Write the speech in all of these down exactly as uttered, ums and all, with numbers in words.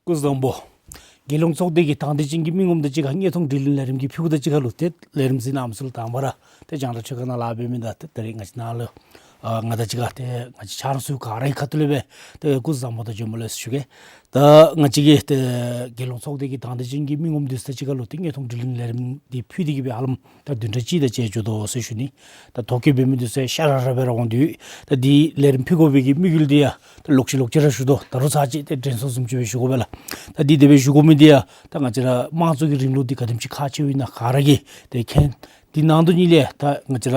སྐུ་གཟུགས་བཟང་པོ། རྒྱལ་ཡོངས་ཚོགས་སྡེ་གི་དང་འདོད་ཅན་གྱི་མི་ངོམ་དང་གཅིག་ཁར་དངོས་མཐོང་དྲི་ལན་ལས་རིམ་གྱི་ཕུལཝ་དང་གཅིག་ཁར་ལུ་ཏེ་ལས་རིམ་གཟིགས་གནང་མི་ཚུ་ལུ་དང་པ་ར་ཏེ་རྒྱང་བསྒྲགས་ཆོས་ཁ་ནང་ལཱ་འབད་མི་དང་ཏེ་ད་རེས་ང་བཅས་ནཱ་ལུ་ཨ་ང་དང་གཅིག་ཁར་ཏེ་ང་བཅས་ཆ་རོགས་ཚུ་ག་ར་གི་ཁ་ཐུག་ལས་སྦེ་ཏེ་སྐུ་གཟུགས་བཟང་པོ་དང་བྱོན་པ་ལེགས་སོ་ཞུ་གེ། ད་ང་བཅས་ཀྱི་ཏེ་རྒྱལ་ཡོངས་ཚོགས་སྡེ་གི་དང་འདོད་ཅན་གྱི་མི་ངོམ་འདི་ཚུ་དང་གཅིག་ཁར་ལུ་ཏེ་དངོས་མཐོང་དྲི་ལན་ལས་རིམ་འདི་ཕུལ་ཏེ་གི་སྦེ་ཧ་ལམ་ད་བདུན་ཕྲག་གཅིག་དང་བཅད་འགྱོ་དོ་ཟེར་ཞུ་ནི། ད་ཐོ་བཀོད་འབད་མི་འདི་ཚུ་ཡང་ཤ་ར་ར་སྦེ་ར་འོང་དོ། ད་འདི་ལས་རིམ་ཕུལ་དགོ་པའི་གི་དམིགས་ཡུལ་འདི་ཡང་ད་ལོག་ཅི་ལོག་ཅི་ར་ཞུ་དོ། ད་རུང་ཚར་གཅིག་ཏེ་དྲན་གསོ་བཟུམ་ཅིག་སྦེ་ཞུ་དགོ་པས་ལགས། ད་འདི་དེ་སྦེ་ཞུ་དགོ་མི་འདི་ཡང་ད་ང་བཅས་ར་དམངས་གཙོ་གི་རིང་ལུགས་འདི་ག་དེམ་ཅིག་ཁག་ཆེཝ་ཨིན་ན་ག་ར་གིས་ཏེ་མཁྱེན། འདི་ནང་དོན་ཉིད་ལས་ད་ང་བཅས་ར་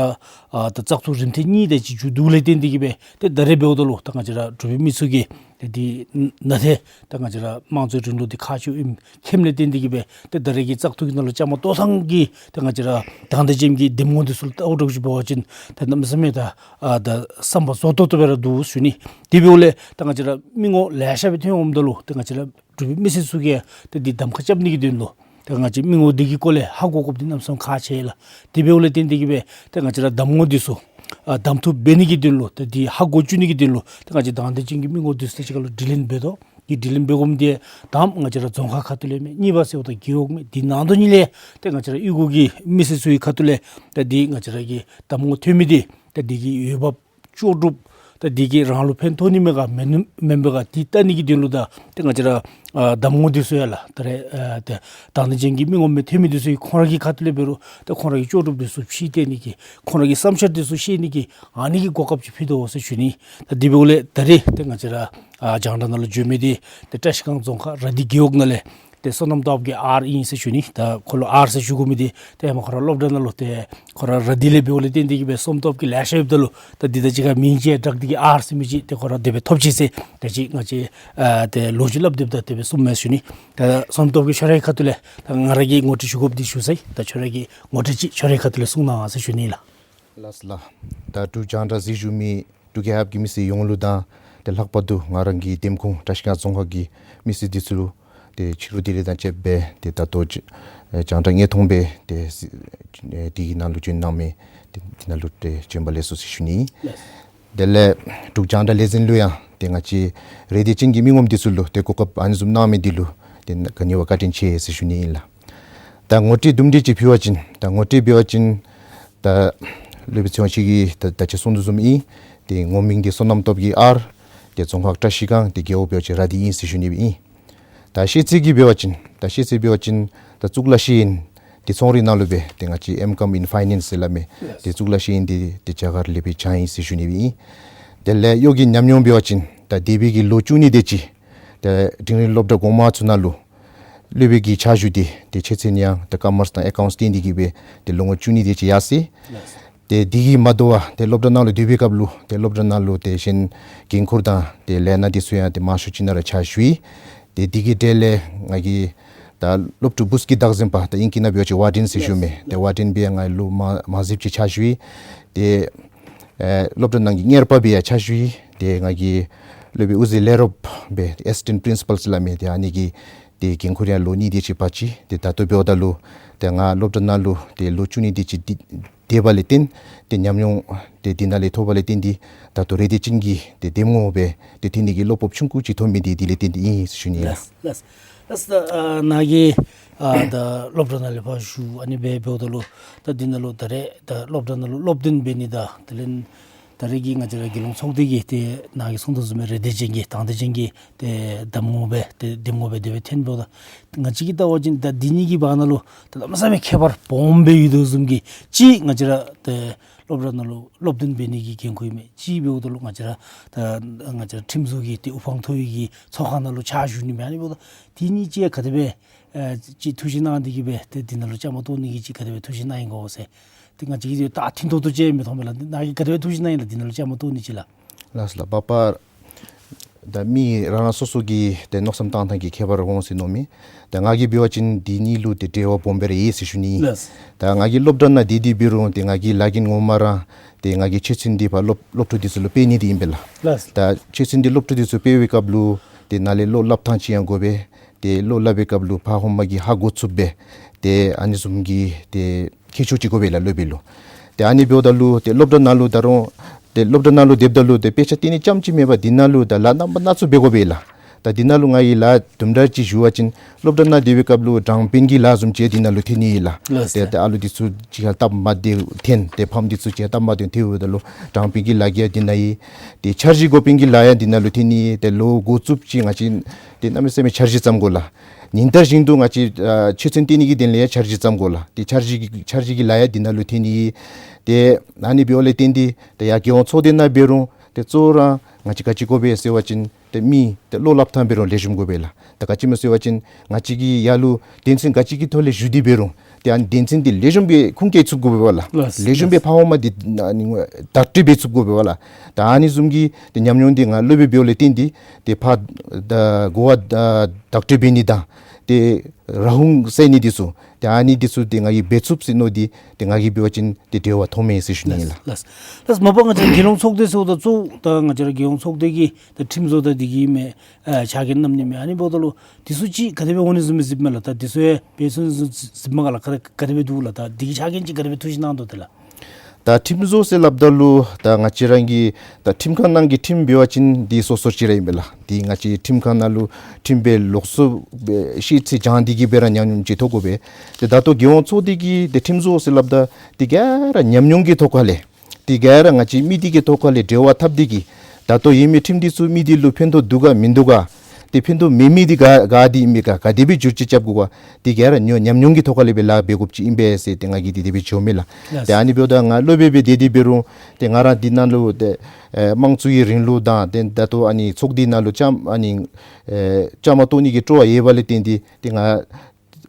ཨ་ད་བཙག་འཐུ་རིམ་ཐེངས་གཉིས་དེ་ཅིག་མཇུག་བསྡུཝ་ལས་བརྟེན་ཏེ་གི་སྦེ་ཏེ་ད་རེས་འབདཝ་ད་ལུ་ད་ང་བཅས་ར་འབྲུག་པའི་མི་ཚུ་གིས་ཏེ་འདི་ནང་ཏེ་ད་ང་བཅས་ར་དམངས་གཙོའི་རིང་ལུགས་འདི་ཁག་ཆེཝ་ཨིནམ་མཁྱེནམ་ལས་བརྟེན་ཏེ་གི་སྦེ་ཏེ་ད་རེས་ཀྱི་བཙག་འཐུ་གི་ནང་ལུ་བཅའ་མར་གཏོགས་ཐངས་ཀྱི་ཏེ་ང་བཅས་ར་དང་འདོད་ཅན་གྱི་འདེམས་ངོ་འདི་ཚུ་ལུ་བལྟཝ་ད་ཅིག་འབད་བ་ཅིན་ད་གནམ་མེད་ས་མེད་ད་ཨ་ད་བསམ་པ་རྫོགས་ཏོག་ཏོ་སྦེ་ར་འདུག་ཞུ་ནི། དེ་འབདཝ་ལས་ད་ང་བཅས་ར་མི་ངོམ་ལེ་ཤ་སྦེ་ཐོན་འོངམ་ད་ལུ་ཏེ་ང་བཅས་ར་འབྲུག་པའི་མི་སེར་ཚུ་གིས་ཏེ་འདི་གདམ་ཁ་རྐྱབ་ནི་གི་དོན་ལུ་ཏེ་ང་བཅས་མི་ངོམ་འདི་གི་སྐོར་ལས་ཧ་གོ་དགོཔ་འདི་གནམ་མེད་ས་མེད་ཁག་ཆེ་ལགས། དེ་འབདཝ་ལས་བརྟེན་ཏེ་གི་སྦེ་ཏེ་ང་བཅས་ར་གདམ་ངོ་འདི་ཚུ་ཨ་གདམ་འཐུ་འབད་ནི་གི་དོན་ལུ་ཏེ་འདི་ཧ་གོ་བཅུག་ནི་གི་དོན་ལུ་ཏེ་ང་བཅས་དང་འདོད་ཅན་གྱི་མི་ངོམ་འདི་ཚུ་དང་གཅིག་ཁར་ལུ་དྲི་ལན་འབད་དོ། འདི་དྲི་ལན་འབད་དགོ་མི་འདི་ད་ང་བཅས་ར་རྫོང་ཁག་ཁ་ཐུག་ལས་མས། གཉིས་པ་ཟེརཝ་ད་རྒེད་འོག་མས། འདི་ནང་དོན་ཉིད་ལས་ཏེ་ང་བཅས་ར་གཡུས་སྒོ་གི་མི་སེར་ཚུ་གི་ཁ་ཐུག་ལས་ད་འདི་ང་བཅས་ར་གི་གདམ་ངོ་ཐོན་མི་འདི་ད་འདི་གི་འོས་འབབ་ལྕོགས་གྲུབ་ད་འདི་གིས་རང་ལུ་ཕན་ཐོགས་ནི་མས་ག་མེན་མེན་པས་ག་འདི་བལྟ་ནི་གི་དོན་ལུ་ད་ཏེ་ང་བཅས་ར་ཨ་གདམ་ངོ་འདི་ཚུ་ཡང་ལགས་ད་རེས་ཨ་ཏེ་དང་འདོད་ཅན་གྱི་མི་ངོམ་སྦེ་ཐོན་མི་འདི་ཚུ་གིས་ཁོང་ར་གི་ཁ་ཐུག་ལས་འབད་རུང་ད་ཁོང་ར་གི་ལྕོགས་གྲུབ་འདི་ཚུ་ཕྱིར་བལྟ་ནི་གི་ཁོང་ར་གི་བསམ་འཆར་འདི་ཚུ་བཤད་ནི་གི་ཨ་ནི་གི་གོ་སྐབས་ཅིག་ཕུལ་དོ་ཟེར་ཞུ་ནི། ད་འདི་འབདཝ་ལས་ད་རེས་ཏེ་ང་བཅས་ར་ཨ་རྒྱང་བསྒྲགས་ནང་ལུ་བྱོན་མི་འདི་ཏེ་བཀྲིས་སྒང་རྫོང་ཁག་ར་དྷི་རྒེད་འོག་ནང་ལས་ཏེ་བསོད་ནམས་སྟོབས་རྒྱས་ཨར་ཨིན་ཟེར་ཞུ་ནི། ད་ཁོ་ལུ་ཨར་ཟེར་ཞུ་དགོ་མི་འདི་ཏེ་ཧེ་མ་ཁོ་ར་སློབ་གྲྭ་ནང་ལུ་ཏེ་ཁོ་ར་ར་དྷི་ལས་འབདཝ་ལས་བརྟེན་ཏེ་གི་སྦེ་བསོད་ནམས་སྟོབས་རྒྱས་ལེ་ཤ་ཡོདཔ་ད་ལུ་ད་འདི་དང་གཅིག་ཁར་མིང་ཅིག་སྦྲགས་ཏེ་གི་ཨར་ཟེར་མི་ཅིག་ཏེ་ཁོ་ར་དེ་སྦེ་ཐོབ་ཅི་ཟེར་ད་ཅི་ང་བཅས་ཨ་ཏེ་ལོ་རྒྱུས་སླབ་སྡོདཔ་ད་དེ་སྦེ་གསུངམ་མས་ཟེར་ཞུ་ནི། ད་བསོད་ནམས་སྟོབས་རྒྱས་ཁྱོད་རའི་ཁ་ཐུག་ལས་ད་ང་ར་གིས་ངོ་སྤྲོད་ཞུ་དགོཔ་འདི་ཞུ་ཚར་ཡི། ད་ཁྱོད་ར་གིས་ངོ་སྤྲོད་ཅིག་ཁྱོད་རའི་ཁ་ཐུག་ལས་གསུང་གནང་ཟེར་ཞུ་ནི་ལགས། ལགས་སོ་ལགས། ད་འབྲུག་རྒྱང་བསྒྲགས་གཟིགས་བཞུགས་མི་འབྲུག་རྒྱལ་ཁབ་ཀྱི་མི་སེར་ཡོངས་ལུ་དང་ཏེ་ལྷག་པར་དུ་ང་རང་གི་འདེམས་ཁོངས་བཀྲིས་སྒང་རྫོང་ཁག་གི་མི་སེར་འདི་ཚུ་ལུ་ཏེ་ཕྱི་རུ་བདེ་ལེགས་དང་བཅསཔ་སྦེ་ཏེ་ད་ལྟོ་རྒྱང་བསྒྲགས་དངོས་མཐོང་སྦེ་ཏེ་འདི་གི་ནང་ལུ་བྱོན་གནང་མི་ཏེ་འདི་ནང་ལུ་ཏེ་བྱོན་པ་ལེགས་སོ་ཟེར་ཞུ་ནི། དེ་ལས་འབྲུག་རྒྱང་བསྒྲགས་ལས་འཛིན་ལུ་ཡང་ཏེ་ང་བཅས་རེ་འདོད་ཅན་གྱི་མི་ངོམ་འདི་ཚུ་ལུ་ཏེ་གོ་སྐབས་ཨ་ནི་བཟུམ་གནང་མི་འདི་ལུ་ཏེ་ག་ནི་བ་བཀའ་དྲིན་ཆེ་ཟེར་ཞུ་ནི་ཨིན་ལགས། ད་ངོ་སྤྲོད་དུམ་གྲ་ཅིག་ཕུལ་བ་ཅིན་ད་ངོ་སྤྲོད་འབད་བ་ཅིན་ད་སློབ་དཔོན་ཚེ་དབང་ཕྱུག་གིས་ད་ད་ཅི་གསུངས་དོ་བཟུམ་ཨིན། ཏེ་ངོ་མིང་འདི་བསོད་ནམས་སྟོབས་རྒྱས་ཨར། ཏེ་རྫོང་ཁག་བཀྲིས་སྒང་ཏེ་རྒེད་འོག་འབད་བ་ཅིན་ར་དྷི་ཨིན་ཟེར་ཞུ་ནི་སྦེ་ཨིན། ད་ཤེས་ཚད་ཀྱི་འབད་བ་ཅིན་ད་ཤེས་ཚད་འབད་བ་ཅིན་ད་གཙུག་ལག་ཤེས་ཡོན་འདི་ཚོང་རའི་ནང་ལུ་སྦེ་ཏེ་ང་བཅས་ཨེམ་ཀོམ་ཨིན་ཕའི་ནེནསི་ཟེར་སླབ་མི་ཏེ་གཙུག་ལག་ཤེས་ཡོན་འདི་ཏེ་རྒྱ་གར་ལས་སྦེ་སྦྱངས་ཡི་ཟེར་ཞུ་ནི་སྦེ་ཨིན། དེ་ལས་གཡོག་གི་ཉམས་མྱོང་འབད་བ་ཅིན་ད་འདས་པའི་གི་ལོ་བཅུ་གཉིས་དེ་ཅིག་ད་འབྲིང་རིམ་སློབ་གྲྭ་གོང་མ་ཚུ་ནང་ལུ་སློབ་དཔོན་གྱི་ཕྱག་ཞུ་སྟེ་ཏེ་ཆོས་ཚན་ཡང་ཏེ་ཀོ་མརསི་དང་ཨེ་ཀའུནཊསི་བསྟན་ཏེ་གི་སྦེ་ཏེ་ལོ་ངོ་བཅུ་གཉིས་དེ་ཅིག་ཡར་སོ་ཡི། ཏེ་འདི་གིས་མ་དོ་བར་ཏེ་སློབ་གྲྭ་ནང་ལུ་སྡོད་པའི་སྐབས་ལུ་ཏེ་སློབ་གྲྭ་ནང་ལུ་ཏེ་གཞན་འགན་ཁུར་དང་ཏེ་ལས་སྣ་འདི་ཚུ་ཡང་ཏེ་མང་ཤོས་ཅིག་ནང་ར་ཕྱག་ཞུ་ཡི། ཏེ་འདི་གི་གྲས་ལས་ང་གིས་ད་སློབ་ཕྲུག་བུཚ་གི་བདག་འཛིན་པ་ད་ཨིང་སྐད་ནང་འབད་བ་ཅིན་ཝར་ཌེན་ཟེར་ཞུ་མི་ཏེ་ཝར་ཌེན་སྦེ་ཡང་ང་ལོ་མ་མང་རབས་ཅིག་ཕྱག་ཞུ་ཡི། ཏེ་ཨེ་སློབ་གྲྭ་ནང་གི་གཉེར་པ་སྦེ་ཡང་ཕྱག་ཞུ་ཡི། ཏེ་ང་གིས་སློབ་དཔོན་དབུ་མཛད་ལས་རོགསཔ་སྦེ་ཨེ་སིས་ཊེནཊ་པི་རིན་སི་པཱལ་ཟེར་སླབ་མི་ཏེ་ཨ་ནི་གི་ཏེ་འགན་ཁུར་ཡང་ལོ་གཉིས་དེ་ཅིག་འབག་ཅི། ཏེ་ད་ལྟོ་འབདཝ་ད་ལུ་ཏེ་ང་སློབ་གྲྭ་ནང་ལུ་ཏེ་ལོ་བཅུ་གཉིས་དེ་ཅིག་ཏེ་སྡོད་པ་ལས་བརྟེན་ཏེ་ཉམས་མྱོང་ཏེ་འདི་ནང་ལས་ཐོབ་པ་ལས་བརྟེན་ཏེ་ད་ལྟོ་རེ་འདོད་ཅན་གྱི་ཏེ་འདེམས་ངོ་སྦེ་ཏེ་ཐོན་ནི་གི་བློ་སྤོབས་ཆུང་ཀུ་ཅིག་ཐོབ་མི་འདི་འདི་ལས་བརྟེན་ཏེ་ཨིན་ཟེར་ཞུ་ནི་ལགས། ལགས་ལགས་ལགས། ད་ཨ་ནཱ་གིས་ཨ་ད་སློབ་གྲྭ་ནང་ལས་ཕར་ཞུ་ཨ་ནི་སྦེ་འབདཝ་ད་ལུ་ད་འདི་ནང་ལུ་ད་རེས་ད་སློབ་གྲྭ་ནང་ལུ་སློབ་སྟོན་འབད་ནི་དང་དེ་ལས་ད་རེས་ཀྱི་ང་བཅས་ར་རྒྱལ་ཡོངས་ཚོགས་སྡེ་གི་ཏེ་ནཱ་གིས་གསུངས་དོ་བཟུམ་སྦེ་རེ་འདོད་ཅན་གྱི་དང་འདོད་ཅན་གྱི་ཏེ་གདམ་ངོ་སྦེ་ཏེ་འདེམས་ངོ་སྦེ་དེ་སྦེ་ཐོན་འབདཝ་ད་ང་བཅས་ཀྱིས་བལྟ་བ་ཅིན་ད་འདི་གཉིས་ཀྱི་བར་ན་ལུ་ད་གནམ་མེད་ས་མེད་ཁྱད་པར་སྦོམ་སྦེ་ཡོད་དོ་བཟུམ་གྱི་གཅིག་ང་བཅས་ར་ཏེ་སློབ་གྲྭ་ནང་ལུ་སློབ་སྟོན་འབད་ནི་གི་འགན་ཁུར་མས། གཅིག་འབདཝ་ད་ལུ་ང་བཅས་ར་ད་ང་བཅས་ར་ཁྲིམས་བཟོ་གི་ཏེ་དབུ་འཕང་མཐོ་བའི་གི་ཚོགས་ཁང་ནང་ལུ་ཕྱག་ཞུ་ནི་མས། ཨ་ནི་འབདཝ་ད་འདི་གཉིས་ཅིག་ག་དེ་སྦེ་ཨེ་ཅིག་ཐུགས་བཞེད་གནང་སྟེ་གི་སྦེ་ཏེ་འདི་ནང་ལུ་བཅའ་མར་གཏོགས་ནི་གི་ཅིག་ག་དེ་སྦེ་ཐུགས་བཞེད་གནང་ཡི་གོ་ཟེར། ཏེ་ང་བཅས་ཀྱིས་ད་མཐུན་ཏོག་ཏོ་ཅིག་མི་མཐོང་མས་ལགས། ནཱ་གིས་ག་དེ་སྦེ་ཐུགས་བཞེད་གནང་ཡི་ལགས། འདི་ནང་ལུ་བཅའ་མར་གཏོགས་ནི་ཅིག་ལགས། ལགས་སོ་ལགས། པ་པ་ད་མི་རང་རང་སོ་སོ་གི་ཏེ་མནོ་བསམ་བཏང་ཐངས་ཀྱི་ཁྱད་པར་འོང་ཟེར་མནོཝ་མས། ད་ང་གིས་འབད་བ་ཅིན་འདི་གཉིས་ལུ་ཏེ་འབྲེལ་བ་སྦོམ་སྦེ་ར་ཡོད་ཟེར་ཞུ་ནི། ལགས། ད་ང་གིས་སློབ་གྲྭ་ནང་སྡོད་དེ་འབད་རུང་ཏེ་ང་གི་ལཱ་འགན་ངོ་མ་ར་ཏེ་ང་གི་ཆོས་ཚན་འདི་ཕར་སློབ་སློབ་ཕྲུག་འདི་ཚུ་ལུ་སྤེལ་ནི་འདི་ཨིན་པས་ལགས། ལགས། ད་ཆོས་ཚན་འདི་སློབ་ཕྲུག་འདི་ཚུ་སྤེལ་བའི་སྐབས་ལུ་ཏེ་ནཱ་ལས་བློ་སླབ་ཐངས་ཅིག་ཡང་དགོ་པས། ཏེ་བློ་སླབ་པའི་སྐབས་ལུ་ཕར་ཧོངས་མ་གིས་ཧ་གོ་ཚུགསཔ་སྦེ་ཏེ་ཨ་ནི་བཟུམ་གྱི་ཏེ་ཁྱད་ཆོས་ཅིག་དགོ་པས་ལགས་སློབ་དཔོན་ལུ། ཏེ་ཨ་ནི་འབདཝ་ད་ལུ་ཏེ་སློབ་གྲྭ་ནང་ལུ་ད་རུང་ཏེ་སློབ་གྲྭ་ནང་ལུ་སྡོདཔ་ད་ལུ་ཏེ་དཔེ་ཆ་སྟོན་ནི་རྐྱངམ་ཅིག་མེན་པར་འདི་ནང་ལུ་ད་ལཱ་རྣམ་པ་སྣ་ཚོགས་འབད་དགོ་པས་ལགས། ད་འདི་ནང་ལུ་ང་གིས་ལཱ་དུམ་གྲ་ཅིག་ཞུ་བ་ཅིན་སློབ་གྲྭ་ནང་སྡོད་པའི་སྐབས་ལུ་དྲང་དཔོན་གྱི་ལཱ་བཟུམ་ཅིག་འདི་ནང་ལུ་ཐོན་ནི་ཨིན་ལགས། ལགས་ཏེ་སོ། ད་ཨ་ལུ་འདི་ཚུ་ཅིག་ཁར་སྟབས་མ་བདེཝ་འཐོན་ཏེ་ཕམ་འདི་ཚུ་ཅིག་ཁར་སྟབས་མ་བདེཝ་འཐོན་འོངམ་ད་ལུ་དྲང་དཔོན་གྱི་ལཱ་གིས་ཡང་འདི་ནང་ཡོད། ཏེ་འཆར་གཞི་འགོ་དཔོན་གྱི་ལཱ་ཡང་འདི་ནང་ལུ་ཐོན་ནི་ཨིན། ཏེ་ལོ་འགོ་བཙུགསཔ་ཅིག་ང་བཅས་ཏེ་གནམ་མེད་ས་མེད་འཆར་གཞི་བརྩམ་དགོ་ལགས། ཉིན་ལྟར་བཞིན་དུ་ང་བཅས་ཨ་ཆོས་ཚན་བཏོན་ནི་གི་དོན་ལས་ཡང་འཆར་གཞི་བརྩམ་དགོ་ལགས། ཏེ་འཆར་གཞི་གི་འཆར་གཞི་གི་ལཱ་ཡང་འདི་ནང་ལུ་ཐོན་ནི་ཨིན། ཏེ་ཨ་ནི་འབདཝ་ལས་བརྟེན་ཏེ་ཏེ་ཡར་རྒྱལ་ཡོངས་ཚོགས་སྡེ་ནང་འབད་རུང་ཏེ་གཙོ་བོ་ར་ང་བཅས་ག་ཅི་དགོ་པས་ཟེར་བ་ཅིན་ཏེ་མི་ཏེ་བློ་སླབ་ཐངས་འབད་རུང་ལེགས་ཤོམ་དགོ་པས་ལགས། ད་ག་ཅི་སྨོ་ཟེར་བ་ཅིན་ང་བཅས་ཀྱིས་ཡར་ལུ་དོན་ཚན་ག་ཅི་གི་ཐོག་ལས་ཞུ་སྟེ་འབད་རུང་ཏེ་ཨ་ནི་དོན་ཚན་འདི་ལེགས་ཤོམ་སྦེ་ཁུངས་བཀལ་ཚུགས་དགོ་པས་ལགས། ལགས། ལེགས་ཤོམ་སྦེ་ལགས། ཕར་འོང་མ་འདི་ཨ་ནི་བདག་སྤྲོད་འབད་ཚུགས་དགོ་པས་ལགས། ད་ཨ་ནི་བཟུམ་གྱི་ཏེ་ཉམས་མྱོང་འདི་ང་སློབ་དཔོན་འབདཝ་ལས་བརྟེན་ཏེ་ཏེ་ཕར་ད་གོ་བ་ད་བདག་སྤྲོད་འབད་ནི་དང་ཏེ་ར་ཧུང་སེལ་ནི་འདི་ཚུ་ཏེ་ཨ་ནི་འདི་ཚུ་ཏེ་ང་གིས་འབད་ཚུགས་ཟེར་མནོ་སྟེ་ཏེ་ང་གིས་འབད་བ་ཅིན་ཏེ་འབྲེལ་བ་ཐོབ་མས་ཟེར་ཞུ་ནི་ཨིན་ལགས། ལགས། ལགས། མ་པ་ང་བཅས་རྒྱལ་ཡོངས་ཚོགས་སྡེ་ཟེརཝ་ད་གཙོ་བོ་ད་ང་བཅས་ར་རྒྱལ་ཡོངས་ཚོགས་སྡེ་གི་ད་ཁྲིམས་བཟོ་དང་འདི་གི་མས་ཨ་ཕྱག་འགན་བསྣམ་ནི་མས། ཨ་ནི་འབདཝ་ད་ལུ་འདི་ཚུ་ཅིག་ག་དེ་སྦེ་འོང་ནི་བཟུམ་སྦེ་གཟིགསཔ་མས་ལགས། ད་འདི་ཚུ་ཡང་འབད་ཚུགས་ནི་བཟུམ་གཟིགསཔ་མས་ག་ལགས། ག་ག་དེ་སྦེ་འདུག་ལགས། ད་འདི་གི་ཕྱག་འགན་ཅིག་ག་དེ་སྦེ་ཐུགས་བཞེད་གནང་དོ་ཏེ་ལགས། ད་ཁྲིམས་བཟོ་ཟེར་སླབ་ད་ལུ་ད་ང་བཅས་རང་གི་ད་ཁྲིམས་ཁང་ནང་གི་ཁྲིམས་འབད་བ་ཅིན་འདི་སོ་སོ་ཅིག་ར་ཨིན་པས་ལགས། འདི་ང་བཅས་ཁྲིམས་ཁང་ནང་ལུ་ཁྲིམས་དཔོན་ལོགས་སུ་སྦེ་ཤེས་ཚད་སྦྱངས་ཏེ་གིས་སྦེ་ར་ཉམས་མྱོང་ཅིག་ཐོབ་དགོ་པས། ཏེ་ད་ལྟོ་རྒྱལ་ཡོངས་ཚོགས་སྡེ་གི་ཏེ་ཁྲིམས་བཟོ་ཟེར་སླབ་ད་འདི་ག་ར་ཉམས་མྱོང་གི་ཐོག་ཁ་ལས་འདི་ག་ར་ང་བཅས་མི་སྡེ་གི་ཐོག་ཁ་ལས་འབྲེལ་བ་འཐབ་སྟེ་གིས་ད་ལྟོ་ཡོད་མི་ཁྲིམས་འདི་ཚུ་མི་སྡེ་ལུ་ཕན་ཐོགས་འདུག་ག་མིན་འདུག་ག། ཏེ་ཕན་ཐོགས་མེད་མི་འདི་ག་ག་འདི་ཨིན་མས་ག། ག་དེ་སྦེ་བསྒྱུར་བཅོས་རྐྱབ་དགོ་ག། འདི་ག་ར་ཉོ་ཉམས་མྱོང་གི་ཐོག་ཁ་ལས་སྦེ་ལཱ་འབད་དགོཔ་ཅིག་ཨིན་པས་ཟེར་ཏེ་ང་གིས་འདི་དེ་སྦེ་ཞུཝ་མས་ལགས། ལགས། ཏེ་ཨ་ནི་འབདཝ་ད་ང་སློབ་དཔོན་སྦེ་སྡོད་དེ་འབད་རུང་ཏེ་ང་ར་འདི་ནང་ལུ་ཏེ་ཨེ་དམངས་གཙོའི་རིང་ལུགས་དང་ཏེ་ད་ལྟོ་ཨ་ནི་ཚོགས་སྡེ་ནང་ལུ་བཅའ་ཨ་ནི་ཨེ་བཅའ་མར་གཏོགས་ནི་གི་སྤྲོ་བ་ཡོད་པ་ལས་བརྟེན་ཏེ་ཏེ་ང་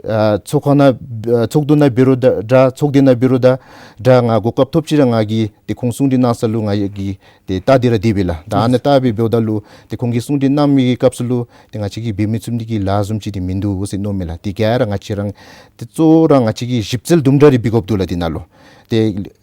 ཨ་ཚོགས་ཁང་ནང་ཨ་ཚོགས་འདུ་ནང་འབད་རུང་ད་འདྲ་ཚོགས་སྡེ་ནང་འབད་རུང་ད་འདྲ་ང་གོ་སྐབས་ཐོབ་ཅི་ར་ང་གིས་ཏེ་ཁོང་གསུང་གྲོས་གནང་ས་ལུ་ང་གིས་ཏེ་བལྟ་སྟེ་ར་སྡོདཔ་ཨིན་ལགས། ད་ཨ་ནི་བལྟ་སྦེ་འབདཝ་ད་ལུ་ཏེ་ཁོང་གིས་གསུང་གྲོས་གནང་མི་གི་སྐབས་སུ་ལུ་ཏེ་ང་བཅས་ཀྱིས་འབད་མི་ཚུགས་ནི་གི་ལཱ་བཟུམ་ཅིག་འདི་མིན་འདུག་ཟེར་མནོཝ་མས་ལགས། ཏེ་ག་ར་ང་བཅས་རང་ཏེ་གཙོ་བོ་ར་ང་བཅས་ཀྱིས་ཞིབ་འཚོལ་དུམ་གྲ་རེ་འབད་དགོཔ་འདུག་ལགས། འདི་ནང་ལུ་ཏེ་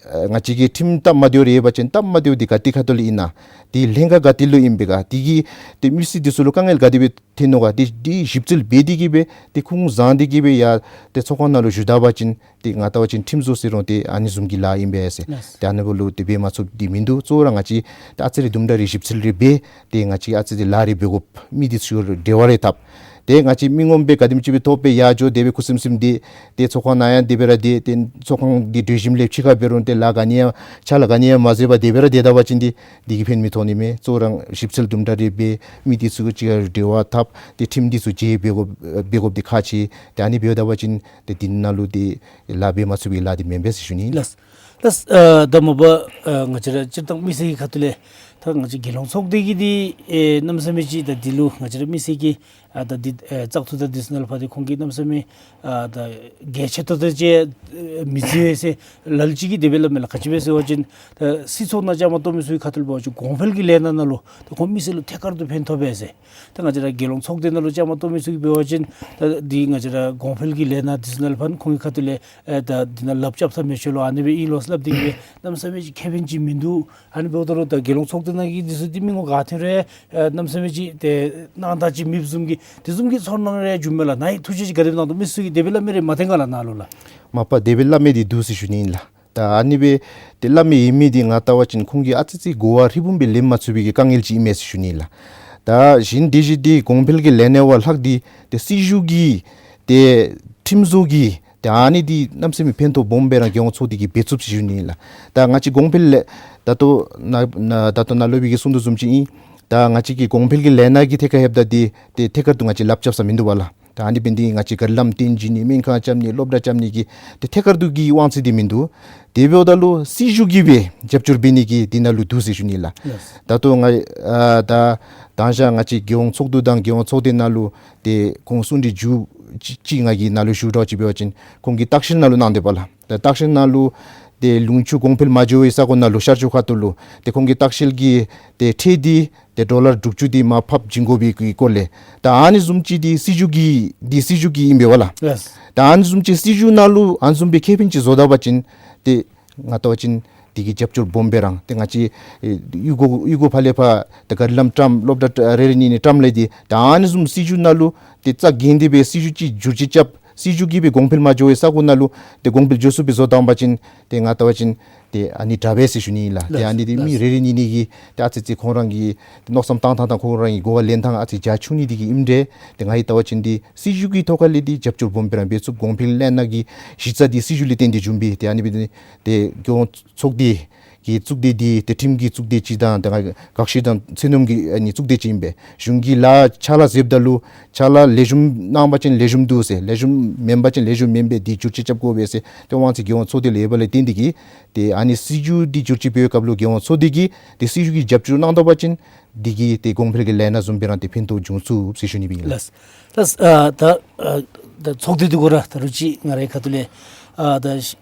ཨ་ང་བཅས་ཀྱི་ཁྲིམས་སྟབས་མ་བདེཝ་རེ་ཡོད་པ་ཅིན་སྟབས་མ་བདེཝ་འདི་ག་ཏེ་ཁ་ཐུག་ལས་ཨིན་ན། ཏེ་ལྷན་ཁག་ག་ཏེ་ལུ་ཨིན་པས་ག། དེ་གིས་ཏེ་མི་སེར་འདི་ཚུ་ལུ་དཀའ་ངལ་ག་དེ་སྦེ་ཐོན་ནུག་ག། ཏེ་འདི་ཞིབ་འཚོལ་འབད་དེ་གིས་སྦེ་ཏེ་ཁུངས་བཟང་སྟེ་གིས་སྦེ་ཡར་ཏེ་ཚོགས་ཁང་ནང་ལུ་ཞུ་ད་པ་ཅིན་ཏེ་ང་བལྟ་བ་ཅིན་ཁྲིམས་བཟོ་ཟེར་རུང་ཏེ་ཨ་ནི་བཟུམ་གྱི་ལཱ་ཨིན་པས་ཟེར། ལགས། ཏེ་ཨ་ནི་འབདཝ་ལུ་ཏེ་འབད་མ་ཚུགསཔ་འདི་མིན་འདུག། གཙོ་བོ་ར་ང་བཅས་ཏེ་ཨ་ཙི་རེ་དུམ་གྲ་རེ་ཞིབ་འཚོལ་རེ་འབད་ཏེ་ང་བཅས་ཨ་ཙི་རེ་ལཱ་རེ་འབད་དགོཔ་མི་འདི་ཚུ་འབྲེལ་བ་རེ་འཐབ། ཏེ་ང་བཅས་མི་ངོམ་སྦེ་ག་དེམ་ཅིག་སྦེ་ཐོབ་སྦེ་ཡར་འགྱོ་དེ་སྦེ་ཁུ་སིམ་སིམ་སྡོད། ཏེ་ཚོགས་ཁང་ནང་ཡང་དེ་སྦེ་ར་སྡོད། ཏེ་ཚོགས་ཁང་འདི་གྲོལ་ཞིནམ་ལས་ཕྱི་ཁར་འབད་རུང་ཏེ་ལཱ་ག་ནི་ཡང་ཕྱག་ལཱ་ག་ནི་ཡང་མ་མཛད་པར་དེ་སྦེ་ར་སྡོད་ད་པ་ཅིན་འདི་འདི་གིས་ཕན་མི་ཐོགས་ནི་མས། གཙོ་བོ་ར་ཞིབ་འཚོལ་དུམ་གྲ་རེ་འབད། མི་འདི་ཚུ་གཅིག་ཁར་འབྲེལ་བ་འཐབ། ཏེ་ཁྲིམས་འདི་ཚུ་བརྗེ་འབད་དགོཔ་འབད་དགོཔ་འདི་ཁག་ཆེ། ཏེ་ཨ་ནི་འབདཝ་ད་པ་ཅིན་ཏེ་འདི་ནང་ལུ་ཏེ་ལཱ་འབད་མ་ཚུགས་པའི་ལཱ་འདི་མེན་པས་ཟེར་ཞུ་ནི། ལགས། ལགས། ཨ་ད་མ་པ་ཨ་ང་བཅས་ར་སྤྱིར་བཏང་མི་སེར་གྱི་ཁ་ཐུག་ལས་ད་ང་བཅས་རྒྱལ་ཡོངས་ཚོགས་སྡེ་གི་འདི་ཨེ་གནམ་མེད་ས་མེད་ཅིག་ད་འདི་ལུ་ང་བཅས་ར་མི་སེར་གྱི་ཨ་ད་འདི་ཨེ་བཙག་འཐུ་དང་འདི་ཚུ་ནང་ལུ་ཕར་ཏེ་ཁོང་གིས་གནམ་མེད་ས་མེད་ཨ་ད་གལ་ཆེ་ཏོག་ཏོ་ཅིག་མི་བརྩི་བས་ཟེར་ལ་ལུ་ཅིག་གིས་དེ་སྦེ་སླབ་མས་ལགས། ག་ཅི་སྦེ་ཟེར་བ་ཅིན་ད་སྲིད་ཚོགས་ནང་བཅའ་མར་གཏོགས་མི་ཚུ་གི་ཁ་ཐུག་ལུ་འབད་བ་ཅིན་གོང་འཕེལ་གྱི་ལས་སྣ་ནང་ལུ་ད་ཁོང་མི་སེར་ལུ་ཐད་ཀར་དུ་ཕན་ཐོགས་པས་ཟེར། ད་ང་བཅས་ར་རྒྱལ་ཡོངས་ཚོགས་སྡེ་ནང་ལུ་བཅའ་མར་གཏོགས་མི་ཚུ་གིས་འབད་བ་ཅིན་ད་འདི་ང་བཅས་ར་གོང་འཕེལ་གྱི་ལས་སྣ་འདི་ཚུ་ནང་ལུ་ཕར་ཁོང་གི་ཁ་ཐུག་ལས་ཨེ་ད་འདི་ནང་ལགཔ་རྐྱབ་ས་མེད་ཤོ་ལོ། ཨ་ནི་སྦེ་ཨིན་ལོ་ཟེར་སླབ་སྟེ་གིས་སྦེ་གནམ་མེད་ས་མེད་ཅིག་ཁེ་ཕན་ཅིག་མིན་འདུག། ཨ་ནི་འབདཝ་ད་ལུ་ད་རྒྱལ་ཡོངས་ཚོགས་སྡེ་ནང་གི་འདི་ཚུ་འདི་མི་ངོམ་ག་ཐོན་རུང་ཨེ་གནམ་མེད་ས་མེད་ཅིག་ཏེ་སྣང་དག་ཅིག་མེདཔ་བཟུམ་གྱི་དེ་བཟུམ་གྱི་ཚོར་སྣང་རེ་འབྱུངམ་མས་ལགས། ནཱ་གི་ཐུགས་བཞེད་ཅིག་ག་དེ་སྦེ་གནང་དོ། མི་ཚུ་གིས་དེ་སྦེ་སླབ་མི་རེ་མ་ཐོན་ག་ལགས་ནཱ་ལུ་ལགས། མ་པ་དེ་སྦེ་སླབ་མི་འདི་འདུག་ཟེར་ཞུ་ནི་ཨིན་ལགས། ད་ཨ་ནི་སྦེ་ཏེ་སླབ་མི་ཡོད་མི་འདི་ང་བལྟ་བ་ཅིན་ཁོང་གིས་ཨ་ཙི་ཅིག་གོ་བ་ཧྲིལ་བུམ་སྦེ་ལེན་མ་ཚུགས་པའི་གི་དཀའ་ངལ་ཅིག་ཨིན་མས་ཟེར་ཞུ་ནི་ཨིན་ལགས། ད་གཞན་དེ་བཞིན་ཏེ་གོང་འཕེལ་གྱི་ལས་སྣ་བ་ལྷག་སྟེ་ཏེ་སྲིད་བྱུས་ཀྱི་ཏེ་ཁྲིམས་བཟོ་གི་ཏེ་ཨ་ནི་འདི་གནམ་མེད་ས་མེད་ཕན་ཐོགས་སྦོམ་སྦེ་ར་རྒྱལ་ཡོངས་ཚོགས་སྡེ་གིས་འབད་ཚུགས་ཟེར་ཞུ་ནི་ཨིན་ལགས། ད་ང་བཅས་གོང་འཕེལ་ལས་ད་ལྟོ་ནཱ་ནཱ་ད་ལྟོ་ནཱ་སློབ་དཔོན་གྱིས་གསུང་དོ་བཟུམ་ཅིག་ཨིན། ད་ང་བཅས་ཀྱི་གོང་འཕེལ་གྱི་ལས་སྣ་གི་ཐད་ཁར་འབདཝ་ད་འདི་ཏེ་ཐད་ཀར་དུ་ང་བཅས་ལགཔ་རྐྱབ་ས་མིན་འདུག་པ་ལགས། ད་ཨ་ནི་འབད་ནི་འདི་ང་བཅས་ག་ར་ལམ་སྟོན་བྱིན་ནི་སྨན་ཁང་རྐྱབ་ནི་སློབ་གྲྭ་རྐྱབ་ནི་གི་ཏེ་ཐད་ཀར་དུ་གི་དབང་ཚད་འདི་མིན་འདུག། དེ་འབདཝ་ད་ལུ་སྲིད་བྱུས་ཀྱིས་སྦེ་རྒྱབ་སྐྱོར་འབད་ནི་གི་འདི་ནང་ལུ་འདུག་ཟེར་ཞུ་ནི་ལགས། ལགས། ད་ལྟོ་ང་ཨ་ད་དང་ཞག་ང་བཅས་རྒྱལ་ཡོངས་ཚོགས་འདུ་དང་རྒྱལ་ཡོངས་ཚོགས་སྡེ་ནང་ལུ་ཏེ་ཁོང་གསུང་གྲོས་མཇུག་ཅིག་ཅིག་ང་གིས་ནཱ་ལུ་ཞུ་དོ་ཅིག་འབད་བ་ཅིན་ཁོང་གིས་བརྟག་དཔྱད་ནང་ལུ་གནང་དེས་པ་ལགས། ད་བརྟག་དཔྱད་ནང་ལུ་ཏེ་ལུང་ཕྱོགས་གོང་འཕེལ་མ་འགྱོ་བའི་ས་གོ་ནང་ལུ་ཤར་ཕྱོགས་ཁ་ཐུག་ལུ་ཏེ་ཁོང་གིས་བརྟག་དཔྱད་ཀྱི་ཏེ་ཁྲལ་འདི་ཏེ་ཌོ་ལར་དྲུག་ཅུ་འདི་མར་ཕབ་བྱིན་དགོ་པའི་གི་སྐོར་ལས། ད་ཨ་ནི་བཟུམ་ཅིག་འདི་སྲིད་བྱུས་ཀྱི་འདི་སྲིད་བྱུས་ཀྱི་ཨིན་པས་པ་ལགས། ལགས། ད་ཨ་ནི་བཟུམ་ཅིག་སྲིད་བྱུས་ནང་ལུ་ཨ་ནི་བཟུམ་སྦེ་ཁེ་ཕན་ཅིག་བཟོ་ད་པ་ཅིན་ཏེ་ང་བལྟ་བ་ཅིན་འདི་གི་རྒྱབ་སྐྱོར་སྦོམ་སྦེ་རང་ཏེ་ང་བཅས་ཨེ་གཡུས་སྒོ་གཡུས་སྒོ་ཕར་ལས་ཕར་ཏེ་ག་ར་ལམ་བཀྲམ་སློབ་གྲྭ་རེ་རེ་གཉིས་གཉིས་བཀྲམ་ལས་འདི་ད་ཨ་ནི་བཟུམ་སྲིད་བྱུས་ནང་ལུ་ཏེ་རྩ་འགེངས་ཏེ་སྦེ་སྲིད་བྱུས་ཅིག་བསྒྱུར་བཅོས་རྐྱབ། སྲིད་བྱུས་ཀྱིས་སྦེ་གོང་འཕེལ་མ་འགྱོ་བའི་ས་གོ་ནང་ལུ་ཏེ་གོང་འཕེལ་འགྱོ་ཚུགསཔ་སྦེ་བཟོ་བཏང་པ་ཅིན་ཏེ་ང་ལྟ་བ་ཅིན་ཏེ་ཨ་ནི་དྲག་པས་ཟེར་ཞུ་ནི་ཨིན་ལགས། ཏེ་ཨ་ནི་འདི་མི་རེ་རེ་གཉིས་གཉིས་ཀྱིས་ཏེ་ཨ་ཙི་ཙི་ཁོང་རང་གི་ཏེ་མནོ་བསམ་བཏང་ཐངས་དང་ཁོང་རང་གི་གོ་བ་ལེན་ཐངས་ཨ་ཙི་རྒྱ་ཆུང་ནི་འདི་གིས་ཨིནམ་འདྲས། ཏེ་ང་གིས་ལྟ་བ་ཅིན་འདི་སྲིད་བྱུས་ཀྱི་ཐོག་ཁ་ལས་འདི་རྒྱབ་སྐྱོར་སྦོམ་སྦེ་ར་འབད་ཚུགས། གོང་འཕེལ་ལས་སྣ་གི་གཞི་རྩ་འདི་སྲིད་བྱུས་ལས་བརྟེན་ཏེ་བྱུངམ་སྦེ། ཏེ་ཨ་ནི་འབད་ནི་ཏེ་རྒྱལ་ཡོངས་ཚོགས་སྡེ་གི་གཙུག་སྡེ་འདི་ཏེ་ཁྲིམས་ཀྱི་གཙུག་སྡེ་ཅིག་དང་ཏེ་ང་བཀག་ཆ་དང་ཚད་སྙོམས་ཀྱི་ཨ་ནི་གཙུག་སྡེ་ཅིག་ཨིན་པས། གཞུང་གིས་ལཱ་ཕྱག་ལཱ་མཛདཔ་ད་ལུ་ཕྱག་ལཱ་ལེགས་ཤོམ་གནང་པ་ཅིན་ལེགས་ཤོམ་འདུག་ཟེར། ལེགས་ཤོམ་མེན་པ་ཅིན་ལེགས་ཤོམ་མེན་པས། འདི་བསྒྱུར་བཅོས་རྐྱབ་དགོ་པས་ཟེར་ཏེ་དབང་ཚད་རྒྱལ་ཡོངས་ཚོགས་སྡེ་ལུ་ཡོད་པ་ལས་བརྟེན་ཏེ་གིས་ཏེ་ཨ་ནི་སྲིད་བྱུས་འདི་བསྒྱུར་བཅོས་འབད་བའི་སྐབས་ལུ་རྒྱལ་ཡོངས་ཚོགས་སྡེ་གིས་ཏེ་སྲིད་བྱུས་ཀྱི་རྒྱབ་སྐྱོར་གནང་ད་པ་ཅིན་འདི་གིས་ཏེ་གོང་འཕེལ་གྱི་ལས་སྣ་བཟུམ་སྦེ་ར་ཏེ་ཕན་ཐོགས་འབྱུང་ཚུགས་ཟེར་ཞུ་ནི་སྦེ་ཨིན་ལགས། ལགས། ལགས། ཨ་ད་ཨ་ད་ཚོགས་སྡེ་འདི་གུ་ར་ད་རུང་ཅིག་ང་རའི་ཁ་ཐུག་ལས་ཨ་ད་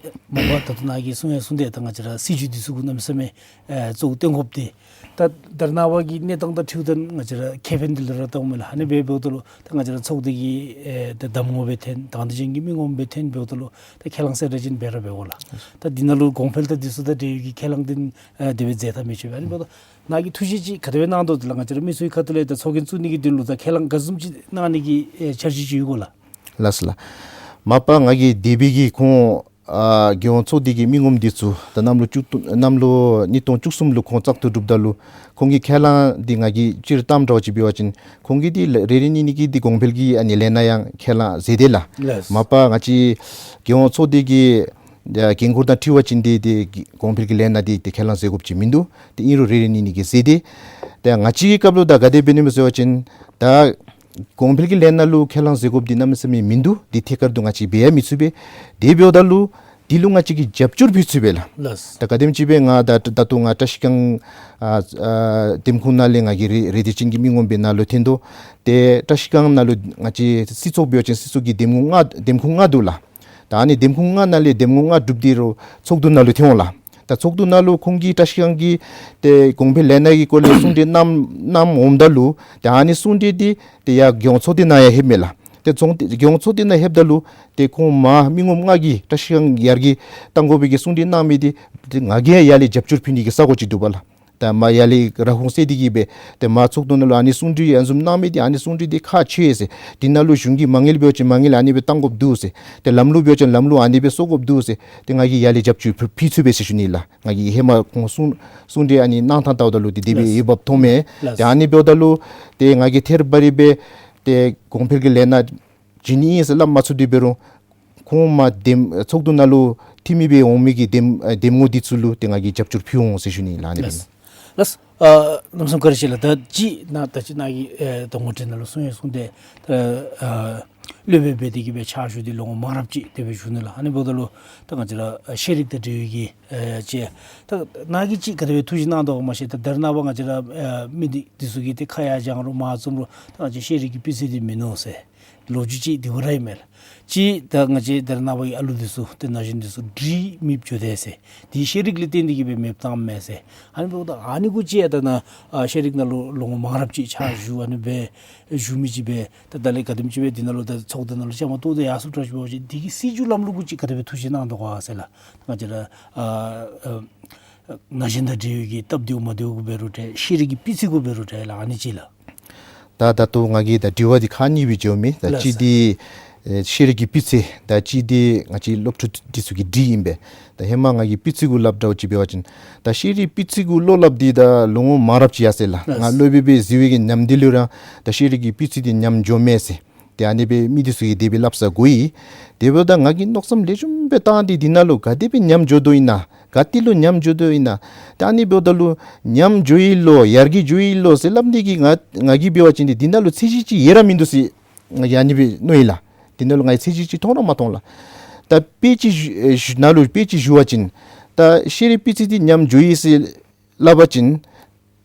མ་པ་ད་ལྟོ་ནཱ་གིས་གསུང་ཡང་གསུངས་ཏེ་ད་ང་བཅས་ར་སྲིད་བྱུས་འདི་ཚུ་གུ་གནམ་མེད་ས་མེད་ཨེ་གཙོ་བོ་བཏོན་དགོཔ་འདི་ད་ད་རེས་ནངས་པ་གི་གནས་སྟངས་དང་འཁྲིལཝ་ད་ང་བཅས་ར་ཁེ་ཕན་འདི་ལུ་ར་བལྟཝ་མས་ལགས། ཨ་ནི་སྦེ་འབདཝ་ད་ལུ་ད་ང་བཅས་ར་ཚོགས་སྡེ་གི་ཨེ་ད་གདམ་ངོ་སྦེ་འཐོན་དང་དེ་བཞིན་གྱི་མི་ངོམ་སྦེ་འཐོན་འབདཝ་ད་ལུ་ད་ཁས་བླངས་གསལ་བསྒྲགས་ཅིག་འབད་ར་འབད་དགོ་ལགས། ད་འདི་ནང་ལུ་གོང་འཕེལ་དང་འདི་ཚུ་དང་འབྲེལ་བའི་གི་ཁས་བླངས་འདི་ཨེ་དེ་སྦེ་མཛད་ཐབས་མེད་ཅིག་སྦེ། ཨ་ནི་འབདཝ་ད་ནཱ་གིས་ཐུགས་བཞེད་ཅིག་ག་དེ་སྦེ་གནང་དོ་དེ་ལགས། ང་བཅས་ར་མི་སེར་གྱི་ཁ་ཐུག་ལས་ད་ཚོགས་རྒྱན་བཙུགས་ནི་གི་དོན་ལུ་ད་ཁས་བླངས་ག་བཟུམ་ཅིག་གནང་ནི་གི་ཨེ་འཆར་གཞི་ཅིག་ཡོད་གོ་ལགས། ལགས་སོ་ལགས། མ་པ་ང་གིས་དེ་སྦེ་གི་ཁོང་ཨ་རྒྱལ་ཡོངས་ཚོགས་སྡེ་གི་མི་ངོམ་འདི་ཚུ་ད་གནམ་ལོ་བཅུ་གནམ་ལོ་ཉིས་སྟོང་བཅུ་གསུམ་ལུ་ཁོང་བཙག་འཐུ་གྲུབ་ད་ལུ་ཁོང་གི་ཁས་བླངས་འདི་ང་གིས་སྤྱིར་བཏང་འདྲཝ་ཅིག་འབད་བ་ཅིན་ཁོང་གིས་འདི་ལ་རེ་རེ་གཉིས་གཉིས་ཀྱིས་འདི་གོང་འཕེལ་གྱི་ཨ་ནི་ལས་སྣ་ཡང་ཁས་བླངས་མཛད་དེ་ལགས། ལགས། མ་པ་ང་བཅས་རྒྱལ་ཡོངས་ཚོགས་སྡེ་གི་ཨ་འགན་ཁུར་དང་འཁྲིལ་བ་ཅིན་འདི་འདི་གོང་འཕེལ་གྱི་ལས་སྣ་འདི་འདི་ཁས་བླངས་མཛད་དགོཔ་ཅིག་མིན་འདུག། ཏེ་ཨིན་རུང་རེ་རེ་གཉིས་གཉིས་ཀྱིས་མཛད་དེ། ཏེ་ང་བཅས་ཀྱི་སྐབས་ལུ་ད་ག་དེ་འབད་ནི་སྨོ་ཟེར་བ་ཅིན་ད་གོང་འཕེལ་གྱི་ལས་སྣ་ལུ་ཁས་བླངས་མཛད་དགོཔ་འདི་གནམ་མེད་ས་མེད་མིན་འདུག། འདི་ཐད་ཀར་དུ་ང་བཅས་འབད་ཡང་མི་ཚུགས་པས། དེ་འབདཝ་ད་ལུ་འདི་ལུ་ང་བཅས་ཀྱིས་རྒྱབ་སྐྱོར་འབད་ཚུགས་པས་ལགས། ལགས། ད་ག་དེམ་ཅིག་སྦེ་ང་ད་ད་ལྟོ་ང་བཀྲ་ཤིས་སྒང་ཨ་ཨ་འདེམས་ཁོངས་ནང་ལས་ང་གིས་རེ་རེ་འདོད་ཅན་གྱི་མི་ངོམ་སྦེ་ནཱ་ལུ་འཐོན་དོ། ཏེ་བཀྲ་ཤིས་སྒང་ནང་ལུ་ང་བཅས་སྲིད་ཚོགས་འབད་བ་ཅིན་སྲིད་ཚོགས་ཀྱི་འདེམས་ངོ་ལྔ་འདེམས་ཁོངས་ལྔ་འདུག་ལགས། ད་ཨ་ནི་འདེམས་ཁོངས་ལྔ་ནང་ལས་འདེམས་ངོ་ལྔ་གྲུབ་སྟེ་རུང་ཚོགས་འདུ་ནང་ལུ་འཐོན་འོང་ལགས། ད་ཚོགས་འདུ་ནང་ལུ་ཁོང་གིས་བཀྲ་ཤིས་སྒང་གི་ཏེ་གོང་འཕེལ་ལས་སྣ་གི་སྐོར་ལས་གསུང་གྲོས་གནངམ་གནངམ་འོངམ་ད་ལུ་ཏེ་ཨ་ནི་གསུང་གྲོས་འདི་ཏེ་ཡར་རྒྱལ་ཡོངས་ཚོགས་སྡེ་ནང་ཡང་ལྷོདཔ་མས་ལགས། ཏེ་རྫོང་རྒྱལ་ཡོངས་ཚོགས་སྡེ་ནང་ལྷོདཔ་ད་ལུ་ཏེ་ཁོང་མ་མི་ངོམ་ལྔ་གིས་བཀྲ་ཤིས་སྒང་ཡར་རྒྱས་གཏང་དགོ་པའི་གི་གསུང་གྲོས་གནང་མི་འདི་ཏེ་ང་གིས་ཡང་ཡར་ལས་རྒྱབ་སྐྱོར་ཕུལ་ནི་གི་ས་གོ་ཅིག་འདུག་པ་ལགས། ད་མར་ཡར་ལས་ར་ཧོང་སེ་འདི་གིས་སྦེ་ཏེ་མར་ཚོགས་འདུ་ནང་ལུ་ཨ་ནི་གསུང་གྲོས་ཨ་ནི་བཟུམ་གནང་མི་འདི་ཨ་ནི་གསུང་གྲོས་འདི་ཁག་ཆེ་ཟེར། འདི་ནང་ལུ་གཞུང་གིས་མ་དངུལ་འབད་བ་ཅིན་མ་དངུལ་ཨ་ནི་སྦེ་གཏང་དགོཔ་འདུག་ཟེར། ཏེ་ལམ་ལུགས་འབད་བ་ཅིན་ལམ་ལུགས་ཨ་ནི་སྦེ་བཟོ་དགོཔ་འདུག་ཟེར། ཏེ་ང་གིས་ཡར་ལས་རྒྱབ་སྐྱོར་ཕུལ་ཕུལ་ཚུགས་པས་ཟེར་ཞུ་ནི་ལགས། ང་གིས་ཧེ་མ་ཁོང་གསུང་གསུང་གྲོས་ཨ་ནི་གནང་ཐངས་བལྟཝ་ད་ལུ་ཏེ་དེ་སྦེ་ལགས། ཡོདཔ་མཐོངམ་མས། ལགས། ཏེ་ཨ་ནི་འབདཝ་ད་ལུ་ཏེ་ང་གིས་ཐད་རི་བ་རི་སྦེ་ཏེ་གོང་འཕེལ་གྱི་ལས་སྣ་བྱིན་ནི་ཨིན་ཟེར་སླབ་མ་ཚུགས་ཏེ་འབད་རུང་ཁོང་མར་འདེམས་ཚོགས་འདུ་ནང་ལུ་འཐུས་མི་སྦེ་འོང་མི་གི་འདེམས་ཨ་འདེམས་ངོ་འདི་ཚུ་ལུ་ཏེ་ང་གིས་རྒྱབ་སྐྱོར་ཕུལ་འོང་ཟེར་ཞུ་ནི་ལགས། ཨ་ནི་སྦེ། ལགས། ལགས། ཨ་གནམ་མེད་ས་མེད་བཀའ་དྲིན་ཆེ་ལགས། ད་ཅི་ནཱ་ད་ཅི་ནཱ་གིས་ཨེ་ད་ངོ་སྤྲོད་ནང་ལུ་གསུང་ཡང་གསུངས་ཏེ་ད་ཨ་སློབ་དཔོན་འབད་དེ་གིས་སྦེ་ཕྱག་ཞུ་སྟེ་ལོ་ངོ་མང་རབས་ཅིག་དེ་སྦེ་བཞུགས་ནུག་ལགས། ཨ་ནི་འབདཝ་ད་ལུ་ད་ང་བཅས་ར་ཨ་ཤེས་རིག་དང་འབྲེལ་བའི་གི་ཨེ་ཅིག་ད་ནཱ་གིས་ཅིག་ག་དེ་སྦེ་ཐུགས་བཞེད་གནང་དོ་ག་མ་ཤེས། ད་ད་རེས་ནངས་པ་ང་བཅས་ར་ཨེ་མི་འདི་འདི་ཚུ་གིས་ཏེ་ཁ་ཡར་བྱང་རུང་མར་བཙུམ་རུང་ད་ང་བཅས་ཤེས་རིག་གི་སྤུས་ཚད་འདི་མིན་ནུག་ཟེར་ལོ་རྒྱུས་ཅིག་འདི་གུ་ར་ཨིན་མས་ལགས། ཅིག་ད་ང་བཅས་ད་རེས་ནངས་པ་གི་ཨ་ལུ་འདི་ཚུ་ཏེ་ན་གཞོན་འདི་ཚུ་འགྲིག་མེདཔ་འགྱོ་དེས་ཟེར། འདི་ཤེས་རིག་ལས་བརྟེན་ཏེ་གིས་སྦེ་མེདཔ་བཏངམ་མས་ཟེར། ཨ་ནི་འབདཝ་ད་ཨ་ནི་གུ་ཅིག་ཡང་ད་ནཱ་ཨ་ཤེས་རིག་ནང་ལུ་ལོ་ངོ་མང་རབས་ཅིག་ཕྱག་ཞུ་ཨ་ནི་སྦེ་བཞུགས་མི་ཅིག་སྦེ་ད་ད་ལས་ག་དེམ་ཅིག་སྦེ་འདི་ནང་ལུ་ད་ཚོགས་སྡེ་ནང་ལུ་བཅའ་མར་གཏོགས་ཏེ་ཡར་སོངམ་འདྲཝ་ཅིག་འབད་བ་ཅིན་འདི་གི་སྲིད་བྱུས་ལམ་ལུགས་གུ་ཅིག་ག་དེ་སྦེ་ཐུགས་བཞེད་གནང་དོ་ག་ཟེར་ལགས། ང་བཅས་ར་ཨ་ཨ་ན་གཞོན་དང་འབྲེལ་བའི་གི་སྟབས་བདེཝ་མ་བདེཝ་གུ་འབད་རུང་འདྲ་ཤེས་རིག་གི་སྤུས་ཚད་གུ་འབད་རུང་འདྲ་ལགས། ཨ་ནི་ཅིག་ལགས། ད་ད་ལྟོ་ང་གིས་ད་དྲི་བ་འདི་ཁག་གཉིས་སྦེ་བརྗོད་མི། ད་ལགས་གཅིག་སོ། འདི་ཨེ་ཤེས་རིག་གི་སྤུས་ཚད། ད་གཅིག་འདི་ང་བཅས་སློབ་ཕྲུག་འདི་ཚུ་གི་འགྲིག་ཨིན་པས། ད་ཧེ་མ་ང་གིས་སྤུས་ཚད་གུ་སླབ་འདྲཝ་ཅིག་འབད་བ་ཅིན་ད་ཤེས་རིག་སྤུས་ཚད་གུ་བློ་སླབ་འདི་ད་ལོ་ངོ་མང་རབས་ཅིག་ཡར་སོ་ཡི་ལགས། ལགས་སོ། ང་སློབ་དཔོན་སྦེ་གཟིགས་པའི་གི་ཉམས་འདི་ལུ་ར་ད་ཤེས་རིག་གི་སྤུས་ཚད་འདི་ཉམས་འགྱོཝ་མས་ཟེར། ཏེ་ཨ་ནི་སྦེ་མི་འདི་ཚུ་གིས་དེ་སྦེ་སླབ་ས་གོ་ཡི། དེ་འབདཝ་ད་ང་གིས་མནོ་བསམ་ལེགས་ཤོམ་སྦེ་བཏང་སྟེ་འདི་ནང་ལུ་ག་དེ་སྦེ་ཉམས་འགྱོ་དོ་ཨིན་ན། ག་ཏེ་ལུ་ཉམས་འགྱོ་དོ་ཨིན་ན། ཏེ་ཨ་ནི་འབདཝ་ད་ལུ་ཉམས་འགྱོ་ཡི་ལོ་ཡར་རྒྱས་འགྱོ་ཡི་ལོ་ཟེར་སླབ་ནི་གི་ང་ང་གིས་འབད་བ་ཅིན་འདི་འདི་ནང་ལུ་ཚད་གཞི་ཅིག་ཡོད་ར་མིན་འདུག་ཟེར་ང་གིས་ཨ་ནི་སྦེ་མནོ་ཡི་ལགས། འདི་ནང་ལུ་ང་གིས་ཚད་གཞི་ཅིག་མཐོང་ར་མ་མཐོང་ལགས། ད་དཔེ་ཅིག་ཞུ་ཨེ་ཞུ་ནཱ་ལུ་དཔེ་ཅིག་ཞུ་བ་ཅིན་ད་ཤེས་རིག་སྤུས་ཚད་འདི་ཉམས་འགྱོ་ཡི་ཟེར་སླབ་པ་ཅིན་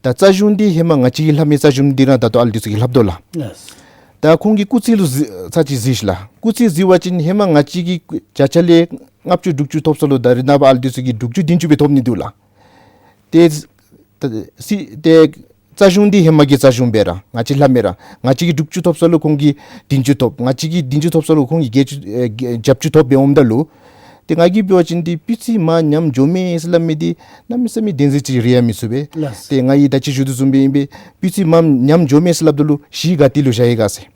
ད་རྩ་གཞུང་འདི་ཧེ་མ་ང་བཅས་ཀྱིས་ལྷབ་མི་རྩ་གཞུང་འདི་ར་ད་ལྟོ་ཨ་ལུ་འདི་ཚུ་གིས་ལྷབ་དོ་ལགས། ལགས། ད་ཁོང་གི་སྐུགས་ཚད་ལུ་གཟིགས་ཚར་ཅིག་གཟིགས་ཤིག་ལགས། སྐུགས་ཚད་གཟིགས་པ་ཅིན་ཧེ་མ་ང་བཅས་ཀྱིས་བརྒྱ་ཆ་ལས་ལྔ་བཅུ་དྲུག་ཅུ་ཐོབ་ས་ལུ་ད་རེས་ནངས་པ་ཨ་ལུ་འདི་ཚུ་གིས་དྲུག་ཅུ་བདུན་ཅུ་སྦེ་ཐོབ་ནི་འདུག་ལགས། ཏེ་ད་སྲིད་ཏེ་རྩ་གཞུང་འདི་ཧེ་མ་གི་རྩ་གཞུང་སྦེ་ར་ང་བཅས་ལྷབ་མི་ར་ང་བཅས་ཀྱིས་དྲུག་ཅུ་ཐོབ་ས་ལུ་ཁོང་གིས་བདུན་ཅུ་ཐོབ། ང་བཅས་ཀྱིས་བདུན་ཅུ་ཐོབ་ས་ལུ་ཁོང་གིས་བརྒྱད་ཅུ་ཨེ་བརྒྱད་བརྒྱད་ཅུ་ཐོབ་སྦེ་འོངམ་ད་ལུ་ཏེ་ང་གིས་འབད་བ་ཅིན་འདི་སྤུས་ཚད་མར་ཉམས་འགྱོཝ་མས་ཟེར་སླབ་མི་འདི་གནམ་མེད་ས་མེད་བདེན་འཛིན་ཅིག་རེ་ཡང་མི་ཚུགས་པས། ལགས། ཏེ་ང་གིས་ད་ཅི་ཞུ་དོ་བཟུམ་སྦེ་ཨིན་པས། སྤུས་ཚད་མར་ཉམས་འགྱོཝ་མས་ཟེར་སླབ་ད་ལུ་གཞི་ག་ཏེ་ལུ་བཞག་ཡི་ག་ཟེར།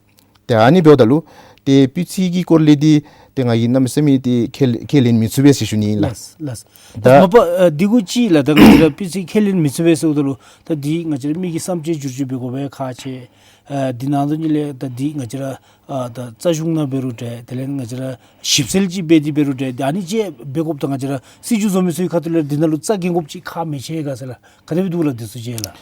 ཏེ་ཨ་ནི་འབདཝ་ད་ལུ་ ཏེ་སྤུས་ཚད་ཀྱི་སྐོར་ལས་འདི་ཏེ་ང་གིས་གནམ་མེད་ས་མེད་ཏེ་ཁས་ཁས་ལེན་མི་ཚུགས་པས་ཟེར་ཞུ་ནི་ཨིན་ལགས། ལགས་ལགས། ད་མ་པ་ཨ་འདི་གུ་ཅིག་ལགས། ད་ང་བཅས་ར་སྤུས་ཚད་ཁས་ལེན་མི་ཚུགས་པས་ཟེརཝ་ད་ལུ་ད་འདི་ང་བཅས་ར་མི་གི་བསམ་སྤྱོད་བསྒྱུར་བཅོས་འབད་དགོ་པའི་ཁག་ཆེ། ཨ་འདི་ནང་དོན་ཉིད་ལས་ད་འདི་ང་བཅས་ར་ཨ་ད་རྩ་གཞུང་ནང་འབད་རུང་འདྲ། དེ་ལས་ང་བཅས་ར་ཞིབ་འཚོལ་ཅིག་འབད་དེ་འབད་རུང་འདྲ། ད་ཨ་ནི་ཅིག་འབད་དགོཔ་ད་ང་བཅས་ར་སྲིད་བྱུས་བཟོ་མི་ཚུ་གི་ཁ་ཐུག་ལས་འདི་ནང་ལུ་རྩ་འགེངས་དགོཔ་ཅིག་ཁག་མི་ཆེ་ག་ཟེར་ལགས། ག་དེ་སྦེ་འདུག་ལགས་འདི་ཚུ་ཅིག་ལགས།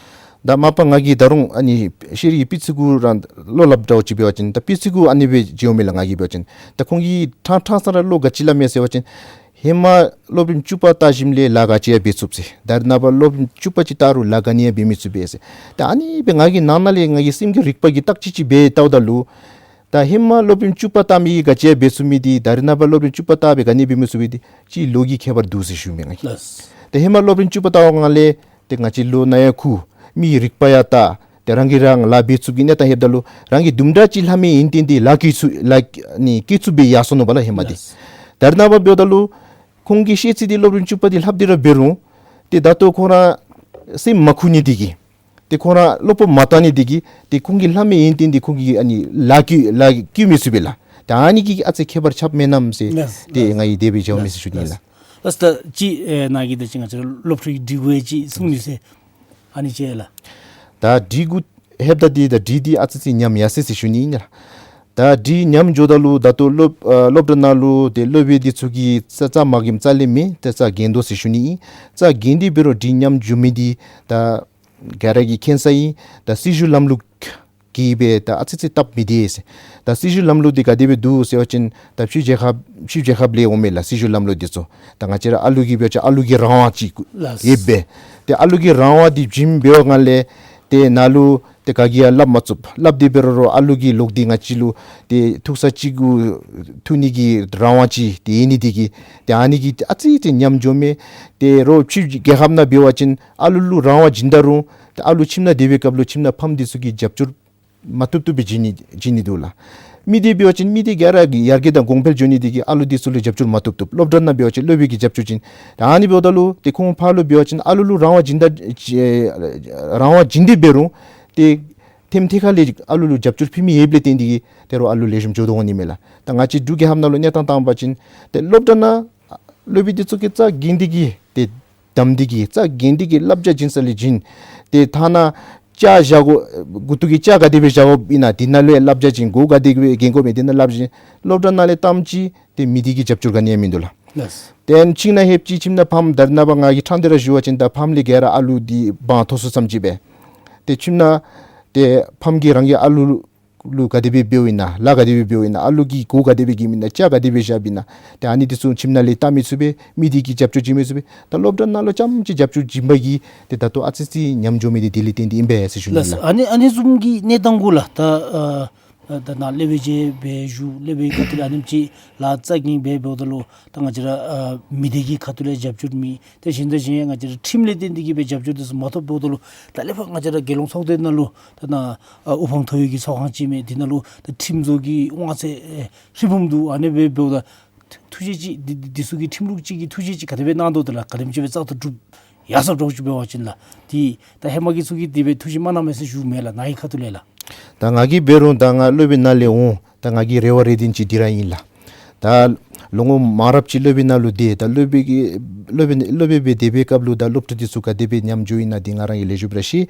ད་མ་པ་ང་གིས་ད་རུང་ཨ་ནི་ཤེས་རིག་གི་སྤུས་ཚད་གུ་ར་བློ་སླབ་འདྲཝ་ཅིག་འབད་བ་ཅིན་ད་སྤུས་ཚད་གུ་ཨ་ནི་སྦེ་འགྱོཝ་མས་ལགས། ང་གིས་འབད་བ་ཅིན་ད་ཁོང་གིས་ཕྲང་ཕྲང་ས་ར་བློ་ག་ཅི་སླབ་མས་ཟེར་བ་ཅིན་ཧེ་མ་སློབ་རིམ་བཅུ་པ་བལྟ་ཞིནམ་ལས་ལཱ་ག་ཅི་ཡང་འབད་ཚུགས་ཟེར། ད་རེས་ནངས་པ་སློབ་རིམ་བཅུ་པ་ཅིག་བལྟ་རུང་ལཱ་ག་ནི་ཡང་འབད་མི་ཚུགས་པས་ཟེར། ད་ཨ་ནི་སྦེ་ང་གིས་ནང་ན་ལས་ང་གིས་སེམས་ཀྱི་རིག་པ་གིས་བརྟག་དཔྱད་ཅིག་འབད་བལྟཝ་ད་ལུ་ད་ཧེ་མ་སློབ་རིམ་བཅུ་པ་བལྟ་མི་གིས་ག་ཅི་ཡང་འབད་ཚུགས་མི་འདི་ད་རེས་ནངས་པ་སློབ་རིམ་བཅུ་པ་བལྟ་སྦེ་ག་ནི་འབད་མི་ཚུགས་པའི་འདི་ཅིག་ལོ་གི་ཁྱད་པར་འདུག་ཟེར་ཞུ་མས་ང་གིས། ལགས། ད་ཧེ་མ་སློབ་རིམ་བཅུ་པ་བལྟ་བའི་སྒང་ལས་ཏེ་ང་བཅས་བློ་ནང་ཡང་ཁུག། མི་གི་རིག་པ་ཡང་བལྟ། ཏེ་རང་གིས་རང་ལཱ་འབད་ཚུགས་ཀྱི་གནས་སྟངས་ལྷོདཔ་ད་ལུ་རང་གིས་དུམ་གྲ་ཅིག་ལྷབ་མི་ཨིན་ཏེ་འདི་ལཱ་བཀལ་ཚུགས་ལཱ་ནི་བཀལ་ཚུགས་སྦེ་ཡར་སོང་ནུག་པ་ལགས་ཧེ་མ་འདི། ལགས། ད་རེས་ནངས་པ་འབདཝ་ད་ལུ་ཁོང་གི་ཤེས་ཚད་འདི་སློབ་རིམ་བཅུ་པ་འདི་ལྷབ་སྟེ་ར་འབད་རུང་ཏེ་ད་ལྟོ་ཁོང་ར་སེམས་མ་ཁུག་ནི་འདི་གིས་ཏེ་ཁོང་ར་བློ་སྤོབས་མ་བཏང་ནི་འདི་གིས་ཏེ་ཁོང་གིས་ལྷབ་མི་ཨིན་ཏེ་འདི་ཁོང་གིས་ཨ་ནི་ལཱ་བཀལ་ལཱ་བཀལ་མི་ཚུགས་པས་ལགས། ད་ཨ་ནི་གིས་ཨ་ཙི་ཁྱད་པར་ཆགསཔ་མེན་ནམ་ཟེར། ལགས། ཏེ་ལགས། ང་གིས་དེ་སྦེ་འགྱོཝ་མས་ཟེར་ཞུ་ནི་ཨིན་ལགས། ལགས། ད་ཅི་ཨེ་ནཱ་གིས་ད་ཅི་ང་བཅས་ར་སློབ་ཕྲུག་གི་སྒྲིག་གུ་ཅིག་གསུང་ནི་ཟེར་ཨ་ནི་ཅིག་ལགས། ད་སྒྲིག་གུ་ལྷོདཔ་ད་འདི་ད་སྒྲིག་འདི་ཨ་ཙི་ཅིག་ཉམས་ཡར་སོ་ཡི་ཟེར་ཞུ་ནི་ཨིན་ལགས། ད་སྒྲིག་ཉམས་འགྱོཝ་ད་ལུ་ད་ལྟོ་སློབ་ཨ་སློབ་གྲྭ་ནང་ལུ་ཏེ་སློབ་དཔོན་འདི་ཚུ་གིས་རྩ་རྩ་མ་འགེངསམ་རྩ་ལས་མེན། ཏེ་རྩ་འགེངས་དོ་ཟེར་ཞུ་ནི་ཨིན། རྩ་འགེངས་ཏེ་འབད་རུང་སྒྲིག་ཉམས་འགྱོ་མི་འདི་ད་ག་ར་གིས་མཁྱེན་ས་ཨིན། ད་སྲིད་བྱུས་ལམ་ལུགས་ཀྱིས་སྦེ་ད་ཨ་ཙི་ཅིག་སྟབས་མི་བདེ་ཟེར། ད་སྲིད་བྱུས་ལམ་ལུགས་འདི་ག་དེ་སྦེ་འདུག་ཟེར་བ་ཅིན་ད་ཕྱི་རྒྱལ་ཁབ་ཕྱི་རྒྱལ་ཁབ་ལས་འོང་མས་ལགས། སྲིད་བྱུས་ལམ་ལུགས་འདི་ཚུ་ད་ང་བཅས་ར་ཨ་ལུ་གིས་འབད་བ་ཅིན་ཨ་ལུ་གི་རང་དབང་ཅིག་ལགས། ཡོདཔ་སྦེ། ཏེ་ཨ་ལུ་གི་རང་དབང་འདི་བྱིནམ་འབད་བའི་སྒང་ལས་ཏེ་ནཱ་ལུ་ཏེ་ག་གིས་ཡང་སླབ་མ་ཚུགས། སླབ་སྟེ་འབད་རུང་ར་ཨ་ལུ་གིས་ལོག་སྟེ་ང་བཅས་ལུ་ཏེ་ཐུག་ས་ཅིག་གུ་ཐུག་ནི་གི་རང་དབང་ཅིག་ཏེ་ཡོད་ནི་འདི་གིས་ཏེ་ཨ་ནི་གིས་ཨ་ཙི་ཅིག་ཉམས་འགྱོཝ་མས། ཏེ་རོགས་ཕྱི་རྒྱལ་ཁབ་ནང་འབད་བ་ཅིན་ཨ་ལུ་ལུ་རང་དབང་བྱིན་ད་རུང་ཏེ་ཨ་ལུ་ཁྱིམ་ནང་སྡོད་པའི་སྐབས་ལུ་ཁྱིམ་ནང་ཕམ་འདི་ཚུ་གིས་རྒྱབ་སྐྱོར་མ་བཏུབ་བཏུབ་སྦེ་བྱིན་ནི་བྱིན་ནི་འདུག་ལགས། མི་སྡེ་འབད་བ་ཅིན་མི་སྡེ་ག་ར་གིས་ཡར་རྒྱས་དང་གོང་འཕེལ་འགྱོ་ནི་འདི་གིས་ཨ་ལུ་འདི་ཚུ་ལུ་རྒྱབ་སྐྱོར་མ་བཏུབ་བཏུབ། སློབ་གྲྭ་ནང་འབད་བ་ཅིན་སློབ་དཔོན་གྱིས་རྒྱབ་སྐྱོར་བྱིན། ད་ཨ་ནི་འབདཝ་ད་ལུ་ཏེ་ཁོང་ཕར་ལུ་འབད་བ་ཅིན་ཨ་ལུ་ལུ་རང་དབང་བྱིན་ད་རང་དབང་བྱིན་ཏེ་འབད་རུང་ཏེ་ཐེམ་ཐེ་ཁ་ལས་ཨ་ལུ་ལུ་རྒྱབ་སྐྱོར་ཕུལ་མི་ཡོདཔ་ལས་བརྟེན་ཏེ་གིས་ད་རུང་ཨ་ལུ་ལེགས་ཤོམ་འགྱོ་དོ་འོང་ནི་མས་ལགས། ད་ང་བཅས་འབྲུག་རྒྱལ་ཁབ་ནང་ལུ་གནས་སྟངས་བལྟ་བ་ཅིན་ཏེ་སློབ་གྲྭ་ནང་སློབ་དཔོན་འདི་ཚུ་གིས་རྩ་འགེངས་ཏེ་གིས་ཏེ་བསྡམས་ཏེ་གིས་རྩ་འགེངས་ཏེ་གིས་བསླབ་བྱ་བྱིན་ས་ལས་བྱིན། ཏེ་ཐ་ན་ཅ་བཞག་དགོ་མགུ་ཏོ་གི་ཅ་ག་དེ་སྦེ་བཞག་དགོཔ་ཨིན་ན་འདི་ནང་ལུ་ཡང་བསླབ་བྱ་བྱིན། གོ་ག་དེ་སྦེ་གྱོན་དགོཔ་ཨིན་ན་འདི་ནང་བསླབ་བྱ་བྱིན། སློབ་གྲྭ་ནང་ལས་བཏངམ་ཅིག་ཏེ་མི་སྡེ་གི་རྒྱབ་སྐྱོར་ག་ནི་ཡང་མིན་འདུག་ལགས། ལགས། ཏེ་ཁྱིམ་ནང་ལྷོདཔ་ཅིག་ཁྱིམ་ནང་ཕམ་ད་རེས་ནངས་པ་ང་གིས་ཕྲང་སྟེ་ར་ཞུ་བ་ཅིན་ད་ཕམ་ལས་ག་ར་ཨ་ལུ་འདི་དབང་ཐོབ་སོང་ཙམ་ཅིག་སྦེ། ཏེ་ཁྱིམ་ནང་ཏེ་ཕམ་གིས་རང་གི་ཨ་ལུ་ལུ་ག་དེ་སྦེ་འབདཝ་ཨིན་ན་ལཱ་ག་དེ་སྦེ་འབདཝ་ཨིན་ན་ཨ་ལུ་གིས་གོ་ག་དེ་སྦེ་གྱོནམ་ཨིན་ན་ཅ་ག་དེ་སྦེ་བཞགཔ་ཨིན་ན་ཏེ་ཨ་ནི་འདི་ཚུ་ཁྱིམ་ནང་ལས་བལྟ་མི་ཚུགས་པས། མི་སྡེ་གིས་རྒྱབ་སྐྱོར་བྱིན་མི་ཚུགས་པས། ད་སློབ་གྲྭ་ནང་ལུ་རྐྱངམ་ཅིག་རྒྱབ་སྐྱོར་བྱིན་པ་གིས་ཏེ་ད་ལྟོ་ཨ་ཙི་ཅིག་ཉམས་འགྱོ་མི་འདི་དེ་ལས་བརྟེན་ཏེ་ཨིན་པས་ཟེར་ཞུ་ནི་ལགས། ཨིན་ལགས། ཨ་ནི་ཨ་ནི་བཟུམ་གྱི་གནས་སྟངས་གུ་ལགས། ད་ཨ་ད་ནཱ་སློབ་དཔོན་ཅིག་སྦེ་བཞུགས། སློབ་དཔོན་གྱི་ཁ་ཐུག་ལས་ཨ་ནེམ་ཅིག་ལཱ་རྩ་འགེངས་འབད་འབདཝ་ད་ལུ་ད་ང་བཅས་ར་ཨ་མི་སྡེ་གི་ཁ་ཐུག་ལས་རྒྱབ་སྐྱོར་མེད། དེ་བཞིན་དེ་བཞིན་ང་བཅས་ར་ཁྲིམས་ལས་བརྟེན་ཏེ་གིས་སྦེ་རྒྱབ་སྐྱོར་འདི་ཚུ་མ་ཐོབ་འབདཝ་ད་ལུ་ད་ལས་ཕར་ང་བཅས་ར་རྒྱལ་ཡོངས་ཚོགས་སྡེ་ནང་ལུ་ད་ནཱ་ཨ་དབུ་འཕང་མཐོ་ཡོད་ཀྱི་ཚོགས་ཁང་ཅིག་མས། འདི་ནང་ལུ་ད་ཁྲིམས་བཟོ་གི་དབང་ཚད་ཨེ་ཧྲིལ་བུམ་འདུག། ཨ་ནི་སྦེ་འབདཝ་ད་ཐུགས་བཞེད་ཅིག་འདི་འདི་འདི་ཚུ་གི་ཁྲིམས་ལུགས་ཅིག་གི་ཐུགས་བཞེད་ཅིག་ག་དེ་སྦེ་གནང་དོ་དེ་ལགས། ག་དེམ་ཅིག་སྦེ་བཙག་འཐུ་གྲུབ་ཡར་སོངམ་འདྲཝ་ཅིག་འབད་བ་ཅིན་ལགས། ཏེ་ད་ཧེ་མ་གི་ཚུ་གིས་དེ་སྦེ་ཐུགས་བཞེད་མ་གནང་མས་ཟེར་ཞུཝ་མས་ལགས། ནཱ་གི་ཁ་ཐུག་ལས་ལགས། ད་ང་གིས་འབད་རུང་ད་ང་སློབ་དཔོན་ནང་ལས་འོང་། ད་ང་གི་རེ་བ་རེ་འདུན་ཅིག་འདི་ར་ཨིན་ལགས། ད་ལོ་ངོ་མང་རབས་ཅིག་སློབ་དཔོན་ནང་ལུ་སྡོད། ད་སློབ་དཔོན་གྱི་སློབ་དཔོན་སློབ་དཔོན་སྦེ་སྡོད་པའི་སྐབས་ལུ་ད་སློབ་ཕྲུག་འདི་ཚུ་ག་དེ་སྦེ་ཉམས་འགྱོཝ་ཨིན་ན་འདི་ང་ར་གིས་ལེགས་ཤོམ་སྦེ་ར་ཤེས།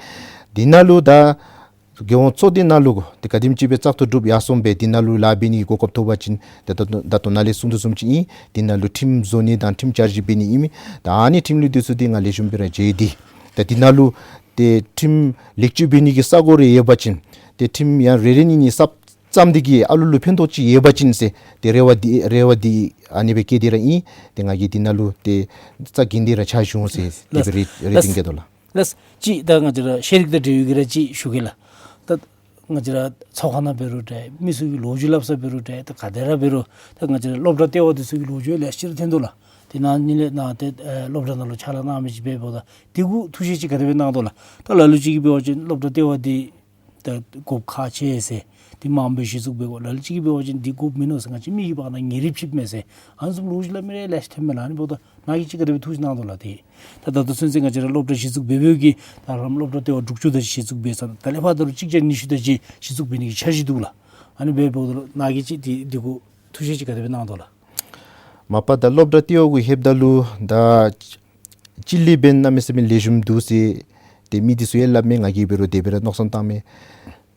འདི་ནང་ལུ་ད་རྒྱལ་ཡོངས་ཚོགས་སྡེ་ནང་ལུ་ཏེ་ག་དེམ་ཅིག་སྦེ་བཙག་འཐུ་གྲུབ་ཡར་སོངམ་སྦེ་འདི་ནང་ལུ་ལཱ་འབད་ནི་གི་གོ་སྐབས་ཐོབ་པ་ཅིན་ཏེ་ད་ད་ད་ལྟོ་ནཱ་ལས་གསུང་དོ་བཟུམ་ཅིག་ཨིན། འདི་ནང་ལུ་ཁྲིམས་བཟོ་ནི་དང་ཁྲིམས་བསྐྱར་ཞིབ་འབད་ནི་ཨིན་མས། ད་ཨ་ནི་ཁྲིམས་ལུགས་འདི་ཚུ་འདི་ང་ལེགས་ཤོམ་སྦེ་ར་མཇལ་ཏེ་ད་འདི་ནང་ལུ་ཏེ་ཁྲིམས་ལེགས་བཅོས་འབད་ནི་གི་ས་གོ་རེ་ཡོད་པ་ཅིན་ཏེ་ཁྲིམས་ཡང་རེ་རེ་གཉིས་གཉིས་གསརཔ་བརྩམས་ཏེ་གིས་ཨ་ལུ་ལུ་ཕན་ཐོགས་ཅིག་ཡོད་པ་ཅིན་ཟེར་ཏེ་རེ་བ་འདི་རེ་བ་འདི་ཨ་ནི་སྦེ་བསྐྱེད་དེ་ར་ཨིན། ཏེ་ང་གིས་འདི་ནང་ལུ་ཏེ་རྩ་འགེངས་ཏེ་ར་ཕྱག་ཞུ་འོང་ཟེར་དེ་སྦེ་རེ་རེ་འདུན་བསྐྱེད་དོ་ལགས། ལགས། ཅིག་ད་ང་བཅས་ར་ཤེས་རིག་དང་འབྲེལ་ཡོད་ཀྱི་ར་ཅིག་ཞུ་གེ་ལགས། ད་ང་བཅས་ར་ཚོགས་ཁང་ནང་འབད་རུང་འདྲ། མི་ཚུ་གིས་ལོ་རྒྱུས་སླབ་ས་འབད་རུང་འདྲ། ད་ག་དེ་ར་འབད་རུང་ད་ང་བཅས་ར་སློབ་གྲྭ་ལྟེ་བ་འདི་ཚུ་གི་ལོ་རྒྱུས་ལེ་ཤ་ར་ཐོན་དོ་ལགས། དེ་ནང་ཉིད་ལས་ནཱ་ཏེ་ཨེ་སློབ་གྲྭ་ནང་ལུ་ཕྱག་ལཱ་གནང་མི་ཅིག་འབདཝ་ད་དེ་གུ་ཐུགས་བཞེད་ཅིག་ག་དེ་སྦེ་གནང་དོ་ལགས། ད་ལ་ལུ་ཅིག་གིས་འབད་བ་ཅིན་སློབ་གྲྭ་ལྟེ་བ་འདི་ད་དགོཔ་ཁག་ཆེ་ཟེར། འདི་མངམ་སྦེ་གཞི་བཙུགས་འབད་དགོ། ལ་ལུ་ཅིག་གིས་འབད་བ་ཅིན་འདི་དགོཔ་མིན་ནུག་ཟེར། ང་བཅས་མི་གི་བར་ན་ཉེ་རིང་ཕྱེཝ་མས་ཟེར། ཨ་ནི་བཟུམ་ལོ་རྒྱུས་སླབ་མི་རེ་ལེ་ཤ་ཐོནམ་མས་ལགས། ཨ་ནི་འབདཝ་ད་ནཱ་གིས་ཅིག་ག་དེ་སྦེ་ཐུགས་བཞེད་གནང་དོ་ལགས། ཏེ་ད་ད་ལྟོ་ཚུན་ཚོད་ང་བཅས་ར་སློབ་གྲྭ་གཞི་བཙུགས་འབད་འབདཝ་གི་ད་རམ་སློབ་གྲྭ་ལྟེ་བ་དྲུག་ཅུ་དེ་ཅིག་གཞི་བཙུགས་འབད་ཚར། ད་ལས་ཕར་ད་རུང་གཅིག་བརྒྱ་ཉི་ཤུ་དེ་ཅིག་གཞི་བཙུགས་འབད་ནི་གི་འཆར་གཞི་འདུག་ལགས། ཨ་ནི་སྦེ་འབདཝ་ད་ལུ་ནཱ་གིས་ཅིག་འདི་འདི་གུ་ཐུགས་བཞེད་ཅིག་ག་དེ་སྦེ་གནང་དོ་ལགས། མ་པ་ད་སློབ་གྲྭ་ལྟེ་བ་གུ་ལྷོདཔ་ད་ལུ་ད་ཅིག་ལེགས་ཤོམ་གནམ་མེད་ས་མེད་ལེགས་ཤོམ་འདུག་ཟེར་ཏེ་མི་འདི་ཚུ་ཡང་སླབ་མས། ང་གིས་འབད་རུང་དེ་སྦེ་ར་མནོ་བསམ་བཏང་མས།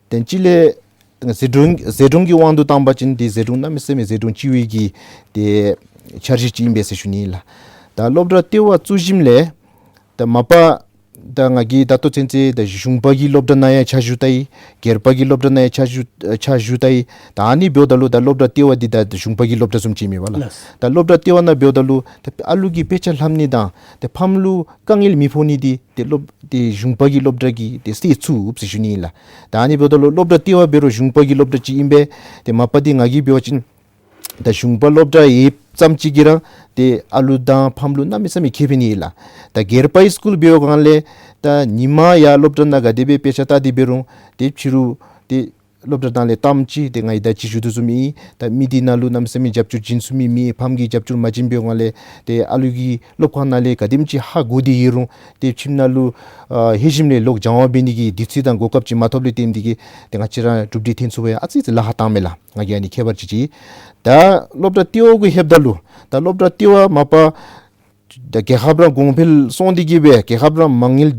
ཏེ་ཅིག་ལས་ཟད་འགྲོ་ཟད་འགྲོ་གི་དབང་དུ་བཏང་པ་ཅིན་ཏེ་ཟད་འགྲོ་གནམ་མེད་ས་མེད་ཟད་འགྲོ་ལྕི་བའི་གི་ཏེ་འཆར་གཞི་ཅིག་ཨིན་པས་ཟེར་ཞུ་ནི་ལགས། ད་སློབ་གྲྭ་ལྟེ་བ་བཙུགས་ཞིནམ་ལས་ད་མ་པ་ད་ང་གིས་ད་ལྟོ་ཚུན་ཚོད་ད་གཞུང་པ་གི་སློབ་གྲྭ་ནང་ཡང་ཕྱག་ཞུ་བལྟ་ཡི། སྒེར་པ་གི་སློབ་གྲྭ་ནང་ཡང་ཕྱག་ཞུ་ཕྱག་ཞུ་བལྟ་ཡི། ད་ཨ་ནི་འབདཝ་ད་ལུ་ད་སློབ་གྲྭ་ལྟེ་བ་འདི་ད་གཞུང་པ་གི་སློབ་གྲྭ་བཟུམ་ཅིག་མས་པ་ལགས། ལགས། ད་སློབ་གྲྭ་ལྟེ་བ་ནང་འབདཝ་ད་ལུ་ད་ཨ་ལུ་གི་དཔེ་ཆ་ལྷབ་ནི་དང་ཏེ་ཕམ་ལུ་དཀའ་ངལ་མི་ཕོག་ནི་འདི་ཏེ་སློབ་ཏེ་གཞུང་པ་གི་སློབ་གྲྭ་གིས་ཏེ་སེལ་ཚུགས་ཟེར་ཞུ་ནི་ལགས། ད་ཨ་ནི་འབདཝ་ད་ལུ་སློབ་གྲྭ་ལྟེ་བ་འབད་རུང་གཞུང་པ་གི་སློབ་གྲྭ་ཅིག་ཨིན་པས། ཏེ་མ་པ་འདི་ང་གིས་འབད་བ་ཅིན་ད་གཞུང་པ་སློབ་གྲྭ་ཡོདཔ་ཙམ་ཅིག་གིས་ར་ཏེ་ཨ་ལུ་དང་ཕམ་ལུ་གནམ་མེད་ས་མེད་ཁེ་ཕན་ཡོད་ལགས། ད་སྒེར་པའི་སི་ཀུལ་འབད་བའི་སྒང་ལས་ད་ཉིན་མ་ཡར་སློབ་གྲྭ་ནང་ག་དེ་སྦེ་དཔེ་ཆ་བལྟ་སྟེ་འབད་རུང་ཏེ་ཕྱི་རུ་ཏེ་སློབ་གྲྭ་ནང་ལས་གཏམ་ཅིག་ཏེ་ང་གིས་ད་ཅི་ཞུ་དོ་བཟུམ་ཨིན། ད་མི་འདི་ནང་ལུ་གནམ་མེད་ས་མེད་རྒྱབ་སྐྱོར་བྱིན་ཚུགས་མི་མེད། ཕམ་གིས་རྒྱབ་སྐྱོར་མ་བྱིན་པའི་སྒང་ལས་ཏེ་ཨ་ལུ་གིས་སློབ་ཁང་ནང་ལས་ག་དེམ་ཅིག་ཧ་གོ་སྟེ་ཡོད་རུང་ཏེ་ཁྱིམ་ནང་ལུ་ཨ་ལྷོད་ཞིནམ་ལས་ལོག་སྦྱང་བ་འབད་ནི་གི་དུས་ཚོད་དང་གོ་སྐབས་ཅིག་མ་ཐོབ་ལས་བརྟེན་ཏེ་གིས་ཏེ་ང་བཅས་ར་གྲུབ་འབྲས་ཐོན་ཚུགས་པར་ཨ་ཙི་ཙི་ལཱ་ཁག་བཏངམ་མས་ལགས། ང་གིས་ཨ་ནི་ཁྱད་པར་ཅིག་ཅིག། ད་སློབ་གྲྭ་ལྟེ་བ་གུ་ལྷོདཔ་ད་ལུ་ད་སློབ་གྲྭ་ལྟེ་བ་མ་པ་ད་རྒྱལ་ཁབ་རང་གོང་འཕེལ་སོང་སྟེ་གིས་སྦེ་རྒྱལ་ཁབ་རང་མ་དངུལ་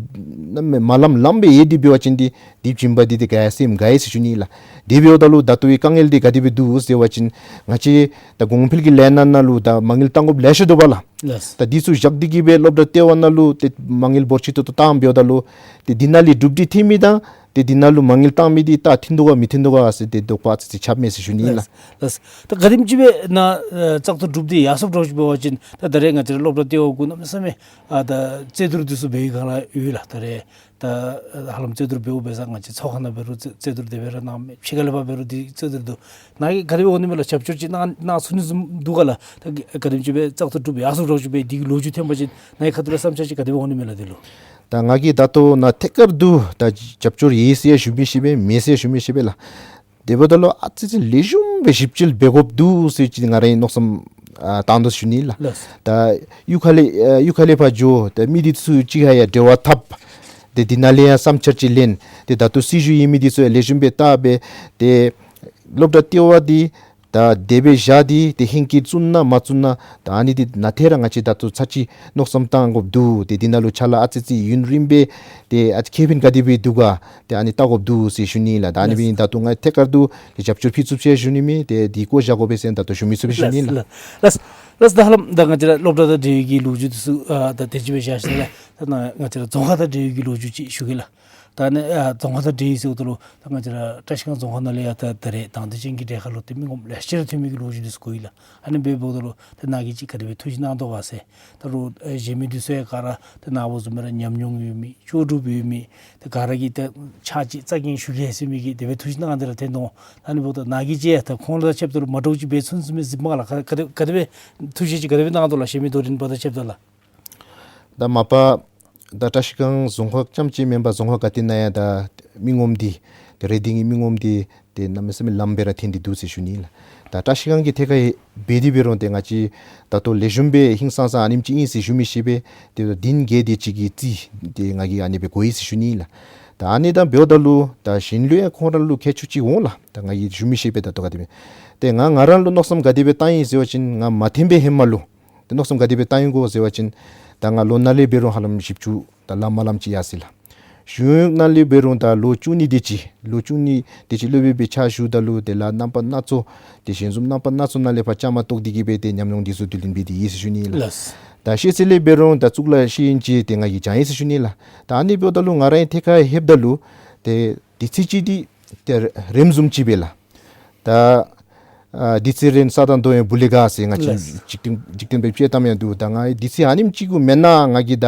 གནམ་མེད་མ་ལམ་ལམ་སྦེ་ཡོད་དེ་འབད་བ་ཅིན་འདི་འདི་བྱིན་པ་འདི་ཏེ་ག་ཡང་སེམས་དགའ་ཡི་ཟེར་ཞུ་ནི་ལགས། དེ་འབདཝ་ད་ལུ་ད་ལྟོའི་དཀའ་ངལ་འདི་ག་དེ་སྦེ་འདུག་ཟེར་བ་ཅིན་ང་བཅས་ད་གོང་འཕེལ་གྱི་ལས་སྣ་ནང་ལུ་ད་མ་དངུལ་བཏང་དགོཔ་ལེ་ཤ་འདུག་པ་ལགས། ལགས། ད་འདི་ཚུ་བཞག་སྟེ་གིས་སྦེ་སློབ་གྲྭ་ལྟེ་བ་ནང་ལུ་ཏེ་མ་དངུལ་འབོར་ཆེ་ཏོག་ཏོ་བཏངམ་འབདཝ་ད་ལུ་ཏེ་འདི་ནང་ལས་གྲུབ་འབྲས་ཐོན་མི་དང་ཏེ་འདི་ནང་ལུ་མ་དངུལ་བཏང་མི་འདི་ད་མཐུན་འདུག་ག་མི་མཐུན་འདུག་ག་ཟེར་ཏེ་དོགས་པ་ཨ་ཙི་ཙི་ཆགསཔ་མས་ཟེར་ཞུ་ནི་ལགས། ལགས། ད་ག་དེམ་ཅིག་སྦེ་ནཱ་ཨ་བཙག་འཐུ་གྲུབ་སྟེ་ཡར་སོངམ་འདྲཝ་ཅིག་འབད་བ་ཅིན་ད་ད་རེས་ང་བཅས་ར་སློབ་གྲྭ་ལྟེ་བ་གུ་གནམ་མེད་ས་མེད་ཨ་ད་རྩོད་བསྡུར་འདི་ཚུ་འབད་བའི་སྒང་ལས་ཡོད་ལགས། ད་རེས་ད་ཧ་ལམ་རྩོད་བསྡུར་འབདཝ་འབད་ས་ང་བཅས་ཚོགས་ཁང་ནང་འབད་རུང་རྩོད་རྩོད་བསྡུར་དེ་སྦེ་ར་གནང་མས། ཕྱི་ཁ་ལས་ཕར་འབད་རུང་འདི་རྩོད་བསྡུར་འདུག། ནཱ་གིས་ག་དེ་སྦེ་འོང་ནི་མས་ལགས། རྒྱབ་སྐྱོར་ཅིག་གནང་གནང་ཚུགས་ནི་བཟུམ་འདུག་ག་ལགས། ད་ག་དེམ་ཅིག་སྦེ་བཙག་འཐུ་གྲུབ་ཡར་སོངམ་འདྲཝ་ཅིག་སྦེ་འདི་གི་ལོ་རྒྱུས་ཐོན་པ་ཅིན་ནཱ་གི་ཁ་ཐུག་ལས་བསམ་འཆར་ཅིག་ག་དེ་སྦེ་འོང་ནི་མས་ལགས་འདི་ལུ། ད་ང་གིས་ད་ལྟོ་ནཱ་ཐད་ཀར་དུ་ད་རྒྱབ་སྐྱོར་ཡོད་ཟེར་ཡང་ཞུ་མི་ཤེས་པས། མེད་ཟེར་ཡང་ཞུ་མི་ཤེས་པས་ལགས། དེ་འབདཝ་ད་ལུ་ཨ་ཙི་ཙི་ལེགས་ཤོམ་སྦེ་ཞིབ་དཔྱད་འབད་དགོཔ་འདུག་ཟེར་ཅིག་ང་རའི་མནོ་བསམ་ཨ་བཏང་དོ་ཞུ་ནི་ལགས། ལགས། ད་གཡུས་ཁ་ལས་ཨ་གཡུས་ཁ་ལས་ཕར་འགྱོ། ད་མི་འདི་ཚུ་གཅིག་ཁར་ཡང་འབྲེལ་བ་འཐབ། ཏེ་འདི་ནང་ལས་ཡང་བསམ་འཆར་ཅིག་ལེན། ཏེ་ད་ལྟོ་སྲིད་བྱུས་ཡོད་མི་འདི་ཚུ་ཡང་ལེགས་ཤོམ་སྦེ་བལྟ་སྦེ་ཏེ་སློབ་གྲྭ་ལྟེ་བ་འདི་ད་དེ་སྦེ་བཞག་སྟེ་ཏེ་ཧེང་སྐལ་བཙུགས་ན་མ་བཙུགས་ན་ད་ཨ་ནི་འདི་ནང་ཐད་ར་ང་བཅས་ད་ལྟོ་ཚར་གཅིག་མནོ་བསམ་བཏང་དགོཔ་འདུག། ཏེ་འདི་ནང་ལུ་ཕྱག་ལཱ་ཨ་ཙི་ཙི་ཡུན་རིངམོ་སྦེ་ཏེ་ཨ་ཁེ་ཕན་ག་དེ་སྦེ་འདུག་ག་ཏེ་ཨ་ནི་བལྟ་དགོཔ་འདུག་ཟེར་ཞུ་ནི་ལགས། ད་ཨ་ནི་སྦེ་ལགས། ཨིན་ད་ལྟོ་ང་ཐད་ཀར་དུ་རྒྱབ་སྐྱོར་ཕུལ་ཚུགསཔ་ཅིག་ཞུ་ནི་མེད། ཏེ་འདི་བཀོད་བཞག་དགོ་པས་ཟེར་ད་ལྟོ་ཞུ་མི་ཚུགས་པས་ཞུ་ནི་ལགས། ལགས། ལགས། ལགས། ད་ཧ་ལམ་ད་ང་བཅས་ར་སློབ་གྲྭ་དང་འབྲེལ་བའི་གི་ལོ་རྒྱུས་འདི་ཚུ་ཨ་ད་དེ་ཅིག་སྦེ་བཞག་ཞིནམ་ལས་ད་ནཱ་ང་བཅས་ར་རྫོང་ཁག་དང་འབྲེལ་བའི་གི་ལོ་རྒྱུས་ཅིག་ཞུ་གེ་ལགས། ད་ནི་ཨ་རྫོང་ཁག་དང་འབྲེལ་ཡོད་ཟེརཝ་ད་ལུ་ད་ང་བཅས་ར་བཀྲིས་སྒང་རྫོང་ཁག་ནང་ལས་ཡང་ད་ད་རེས་དང་འདོད་ཅན་གྱི་གྲལ་ཁར་ལུ་ཏེ་མི་ངོམ་ལེ་ཤ་ར་ཐོན་མི་གི་ལོ་རྒྱུས་འདི་ཚུ་གོ་ཡི་ལགས། ཨ་ནི་འབདཝ་ད་ལུ་ད་ནཱ་གིས་ཅིག་ག་དེ་སྦེ་ཐུགས་བཞེད་གནང་དོ་ག་ཟེར། ད་རུང་ཨེ་གཞན་མི་འདི་ཚུ་ཡང་ག་ར་ད་ནཱ་བཟུམ་སྦེ་ར་ཉམས་མྱོང་ཡོད་མི་ལྕོགས་གྲུབ་ཡོད་མི་ད་ག་ར་གིས་ད་ཕྱག་ཅིག་རྩ་འགེངས་ཞུ་གེ་ཟེར་མི་གི་དེ་སྦེ་ཐུགས་བཞེད་གནང་སྟེ་ར་ཐོན་དོ། ཨ་ནི་འབདཝ་ད་ནཱ་གིས་ཅིག་ད་ཁོང་ལུ་ཆེབ་ད་ལུ་མ་འདྲཝ་ཅིག་འབད་ཚུགས་ནི་བཟུམ་སྦེ་གཟིགས་མས་ག་ལགས། ག་ག་དེ་ག་དེ་སྦེ་ཐུགས་བཞེད་ཅིག་ག་དེ་སྦེ་གནང་དོ་ལགས། གཞན་མི་རྡོ་རིང་པ་དང་ཆེབ་ད་ལགས། ད་མ་པ་ད་བཀྲིས་སྒང་རྫོང་ཁག་རྐྱངམ་ཅིག་མེན་པར་རྫོང་ཁག་ག་ཏེ་ནང་ཡང་ད་མི་ངོམ་འདི་ཏེ་རེ་འདུན་གྱི་མི་ངོམ་འདི་ཏེ་གནམ་མེད་ས་མེད་ལམ་སྦེ་ར་ཐོན་ཏེ་འདུག་ཟེར་ཞུ་ནི་ལགས། ད་བཀྲིས་སྒང་གི་ཐད་ཁར་འབད་དེ་འབད་རུང་ཏེ་ང་བཅས་ད་ལྟོ་ལེགས་ཤོམ་སྦེ་ཧིང་སངས་ས་ཨ་ནེམ་ཅིག་ཨིན་ཟེར་ཞུ་མི་ཤེས་པས། ཏེ་ད་འདི་གིས་ཏེ་ཅིག་གི་རྩིས་ཏེ་ང་གིས་ཨ་ནི་སྦེ་གོ་ཡི་ཟེར་ཞུ་ནི་ལགས། ད་ཨ་ནི་དང་འབདཝ་ད་ལུ་ད་གཞན་ལུ་ཡང་ཁོང་ར་ལུ་ཁྱད་ཆོས་ཅིག་འོང་ལགས། ད་ང་གིས་ཞུ་མི་ཤེས་པས། ད་ལྟོ་ག་དེ་སྦེ་ཏེ་ང་ང་ར་ལུ་མནོ་བསམ་ག་དེ་སྦེ་བཏང་ཡི་ཟེར་བ་ཅིན་ང་མ་ཐོན་པའི་ཧེ་མ་ལུ་ཏེ་མནོ་བསམ་ག་དེ་སྦེ་བཏང་ཡི་གོ་ཟེར་བ་ཅིན་ད་ང་ལོ་ནང་ལས་འབད་རུང་ཧ་ལམ་བཞི་བཅུ་ད་ལང་མ་ལངམ་ཅིག་ཡར་སོ་ཡི་ལགས། གཞུང་ནང་ལས་འབད་རུང་ད་ལོ་བཅུ་གཉིས་དེ་ཅིག་ལོ་བཅུ་གཉིས་དེ་ཅིག་སློབ་དཔོན་སྦེ་ཕྱག་ཞུཝ་ད་ལུ་ཏེ་ལཱ་རྣམ་པ་སྣ་ཚོགས་ཏེ་ཞལ་འཛོམས་རྣམ་པ་སྣ་ཚོགས་ནང་ལས་ཕར་བཅའ་མར་གཏོགས་ཏེ་གིས་སྦེ་ཏེ་ཉམས་མྱོང་འདི་ཚུ་བསྡུ་ལེན་འབད་དེ་ཡོད་ཟེར་ཞུ་ནི་ལགས། ལགས། ད་ཤེས་ཚད་ལས་འབད་རུང་ད་གཙུག་ལག་ཤེས་ཡོན་ཅིག་ཏེ་ང་གིས་སྦྱང་ཡི་ཟེར་ཞུ་ནི་ལགས། ད་ཨ་ནི་འབདཝ་ད་ལུ་ང་རའི་ཐད་ཁར་ལྷོདཔ་ད་ལུ་ཏེ་དུས་ཚོད་ཅིག་འདི་ཏེ་རནམ་བཟུམ་ཅིག་སྦེ་ལགས། ད་ཨ་དུས་ཚོད་རན་ས་དང་དོན་ཡང་བུ་ལས་དགའ་ཟེར་ང་བཅས་ལགས། འཇིག་རྟེན་འཇིག་རྟེན་པའི་དཔྱེ་གཏམ་ཡང་འདུག། ད་ང་དུས་ཚོད་ཨ་ནེམ་ཅིག་གུ་མེན་ན་ང་གིས་ད་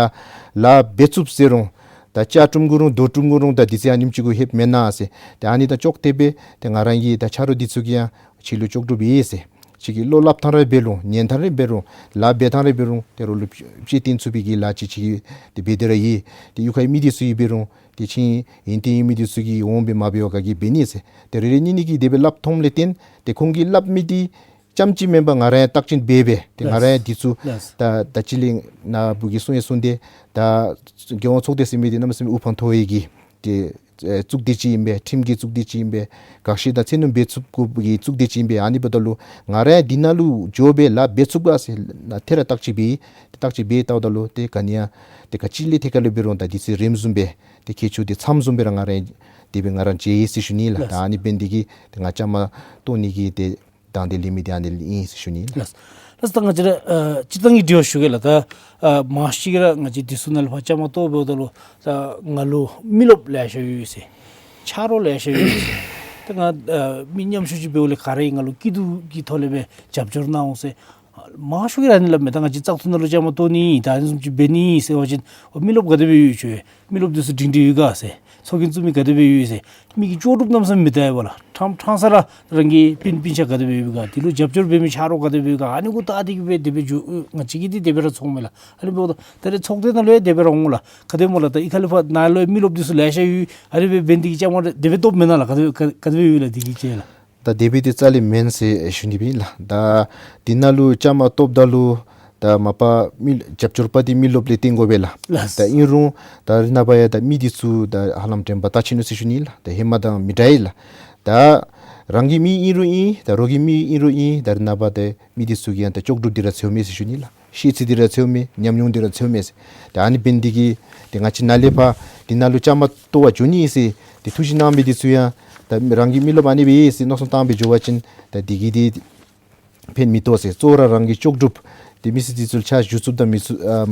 ལཱ་འབད་ཚུགས་ཟེར་རུང་ད་ལྕགས་གྲུམ་གུ་རུང་རྡོ་གྲུམ་གུ་རུང་ད་དུས་ཚོད་ཨ་ནེམ་ཅིག་གུ་ལྷོདཔ་མེན་ན་ཟེར། ཏེ་ཨ་ནི་དང་ཅོག་འཐདཔ་སྦེ་ཏེ་ང་རང་གི་ད་ཆ་རོགས་འདི་ཚུ་གིས་ཡང་ཁྱོད་ལུ་ལྕོགས་གྲུབ་ཡོད་ཟེར། ཁྱོད་ཀྱིས་བློ་སླབ་ཐངས་རེ་འབད་རུང་ཉན་ཐངས་རེ་འབད་རུང་ལཱ་འབད་ཐངས་རེ་འབད་རུང་ཏེ་རོགས་ལུ་དཔེ་སྟོན་ཚུགས་པའི་གི་ལཱ་ཅིག་ཁྱོད་ཀྱིས་ཏེ་འབད་དེ་ར་ཡོད། ཏེ་གཡུས་ཁའི་མི་འདི་ཚུ་གིས་འབད་རུང་ཏེ་ཁྱོད་ཡོན་ཏན་ཡོད་མི་འདི་ཚུ་གིས་འོང་སྦེ་མ་འབད་བར་ག་གིས་འབད་ནི་ཟེར། ཏེ་རེ་རེ་གཉིས་གཉིས་ཀྱིས་དེ་སྦེ་སླབ་མཐོངམ་ལས་བརྟེན་ཏེ་ཁོང་གིས་སླབ་མི་འདི་ཙམ་ཅིག་མེན་པར་ང་ར་ཡང་བརྟག་དཔྱད་འབད་སྦེ་ཏེ་ང་ར་ཡང་འདི་ཚུ་ལགས། ད་ད་ཅི་ལས་ནཱ་བུ་གིས་གསུང་ཡང་གསུངས་ཏེ་ད་རྒྱལ་ཡོངས་ཚོགས་སྡེ་ཟེར་མི་འདི་གནམ་མེད་ས་མེད་དབུ་འཕང་མཐོ་བའི་གི་ཏེ་ ཨེ་གཙུག་སྡེ་ཅིག་ཨིན་པས། ཁྲིམས་ཀྱི་གཙུག་སྡེ་ཅིག་ཨིན་པས། དགག་བཞེས་དང་ཚིག་སྣོན་འབད་ཚུགསཔ་དགོཔ་གི་གཙུག་སྡེ་ཅིག་ཨིན་པས། ཨ་ནི་འབདཝ་ད་ལུ་ང་ར་ཡང་འདི་ནང་ལུ་འགྱོ་སྦེ་ལཱ་འབད་ཚུགསཔ་ག་ཟེར་ནཱ་ཐད་ར་བརྟག་དཔྱད་འབད། བརྟག་དཔྱད་འབད་བལྟཝ་ད་ལུ་ཏེ་ག་ནི་ཡང་ཏེ་ག་ཅི་ལས་ཐད་ཁར་ལུ་འབད་རུང་ད་དུས་ཚོད་རནམ་བཟུམ་སྦེ་ཏེ་ཁྱད་ཆོས་འདི་ཚངམ་བཟུམ་སྦེ་ར་ང་ར་ཡང་དེ་སྦེ་ང་ར་མཇལ་ཡི་ཟེར་ཞུ་ནི་ལགས། ད་ཨ་ནི་འབད་ནི་དེ་གིས་ཏེ་ང་བཅའ་མར་གཏོགས་ནི་གི་ཏེ་དང་འདོད་ལེན་མི་འདི་ཨ་ནི་ལས་ཨིན་ཟེར་ཞུ་ནི་ལགས། ལགས། ལགས་ད་ང་བཅས་ར་ཨ་སྤྱིར་བཏང་གི་དྲི་བ་ཞུ་གེ་ལགས། ད་ཨ་མང་ཤོས་ཅིག་ར་ང་བཅས་འདི་ཚུ་ནང་ལུ་ཕར་བཅའ་མར་གཏོགས་འབདཝ་ད་ལུ་ད་ང་ལུ་མི་རློབས་ལེ་ཤ་ཡོད་ཟེར། ཆ་རོགས་ལེ་ཤ་ཡོད་ཟེར། ད་ང་ཨ་མི་ཉམ་ཆུང་ཅིག་འབདཝ་ལས་ག་ར་གིས་ང་ལུ་སྐྱིད་སྡུག་གི་ཐོག་ལས་སྦེ་རྒྱབ་སྐྱོར་གནང་འོང་ཟེར། མང་ཤོས་ཀྱིས་ར་ཨ་ནི་སླབ་མས། ད་ང་བཅས་བཙག་འཐུ་ནང་ལུ་བཅའ་མར་གཏོགས་ནི་ད་ཨ་ནི་བཟུམ་ཅིག་འབད་ནི་ཟེར་བ་ཅིན་ཨོ་མི་རློབས་ག་དེ་སྦེ་ཡོད་ཟེར། མི་རློབས་འདི་ཚུ་སྒྲིང་སྒྲིང་ཡོད་ག་ཟེར། ཚོགས་རྒྱན་བཙུགས་མི་ག་དེ་སྦེ་ཡོད་ཟེར། མི་གི་ལྕོགས་གྲུབ་གནམ་མེད་ས་མེད་མི་བལྟ་བས་ལགས། ཕྲང་ཕྲང་ས་ར་རང་གི་སྤུན་སྤུན་ཆ་ག་དེ་སྦེ་ཡོད་ག། དེ་ལུ་རྒྱབ་སྐྱོར་འབད་མི་ཆ་རོགས་ག་དེ་སྦེ་ཡོད་ག། ཨ་ནི་གུ་བལྟ་སྟེ་གིས་སྦེ་དེ་སྦེ་འགྱོ་ང་བཅས་ཀྱིས་འདི་དེ་སྦེ་ར་ཚོརཝ་མས་ལགས། ཨ་ནི་འབདཝ་ད་ད་རེས་ཚོགས་སྡེ་ནང་ལུ་ཡང་དེ་སྦེ་ར་འོང་ལགས། ག་དེ་སྨོ་ལགས། ད་གཡུས་ཁ་ལས་ཕར་ནཱ་ལུ་ཡང་མི་རློབས་འདི་ཚུ་ལེ་ཤ་ཡོད། ཨ་ནི་སྦེ་འབད་ནི་དེ་གིས་བཅའ་མར་དེ་སྦེ་གཏོགསཔ་མེན་ན་ལགས། ག་དེ་ག་ག་དེ་སྦེ་ཡོད་ལགས་དེ་གི་ཅིག་ལགས། ད་དེ་སྦེ་འདི་རྩ་ལས་མེན་ཟེར་ཞུ་ནི་སྦེ་ཨིན་ལགས། ད་འདི་ནང་ལུ་བཅའ་མར་གཏོགསཔ་ད་ལུ་ད་མ་པ་མི་རྒྱབ་སྐྱོར་པ་འདི་མི་རློབས་ལས་བརྟེན་དགོ་པས་ལགས། ལགས། ད་ཨིན་རུང་ད་རེས་ནངས་པ་ཡང་ད་མི་འདི་ཚུ་ད་ཧ་ལམ་དྲན་པ་དར་ཅི་ནུག་ཟེར་ཞུ་ནི་ལགས། ད་ཧེ་མ་དང་མི་འདྲ་ཡི་ལགས། ད་རང་གི་མི་ཨིན་རུང་ཨིན། ད་རོགས་ཀྱི་མི་ཨིན་རུང་ཨིན། ད་རེས་ནངས་པ་ད་མི་འདི་ཚུ་གིས་ཡང་ད་ལྕོགས་གྲུབ་འདི་ར་འཚོལཝ་མས་ཟེར་ཞུ་ནི་ལགས། ཤེས་ཚད་འདི་ར་འཚོལཝ་མས། ཉམས་མྱོང་འདི་ར་འཚོལཝ་མས་ཟེར། ད་ཨ་ནི་འབད་ནི་དེ་གིས་ཏེ་ང་བཅས་ནཱ་ལས་ཕར་འདི་ནང་ལུ་བཅའ་མར་གཏོགས་པར་འགྱོ་ནི་ཨིན་ཟེར་ཏེ་ཐུགས་བཞེད་གནང་མི་འདི་ཚུ་ཡང་ད་རང་གི་མི་རློབས་ཨ་ནི་སྦེ་ཨིན་ཟེར་མནོ་བསམ་བཏང་སྦེ་འགྱོ་བ་ཅིན་ད་འདི་གིས་འདི་ཕན་མི་ཐོགས་ཟེར། གཙོ་བོ་ར་རང་གི་ལྕོགས་གྲུབ་ཏེ་མི་སེར་འདི་ཚུ་ལུ་ཕྱག་ཞུ་ཚུགསཔ་དང་མི་ཚུགས་ཨ་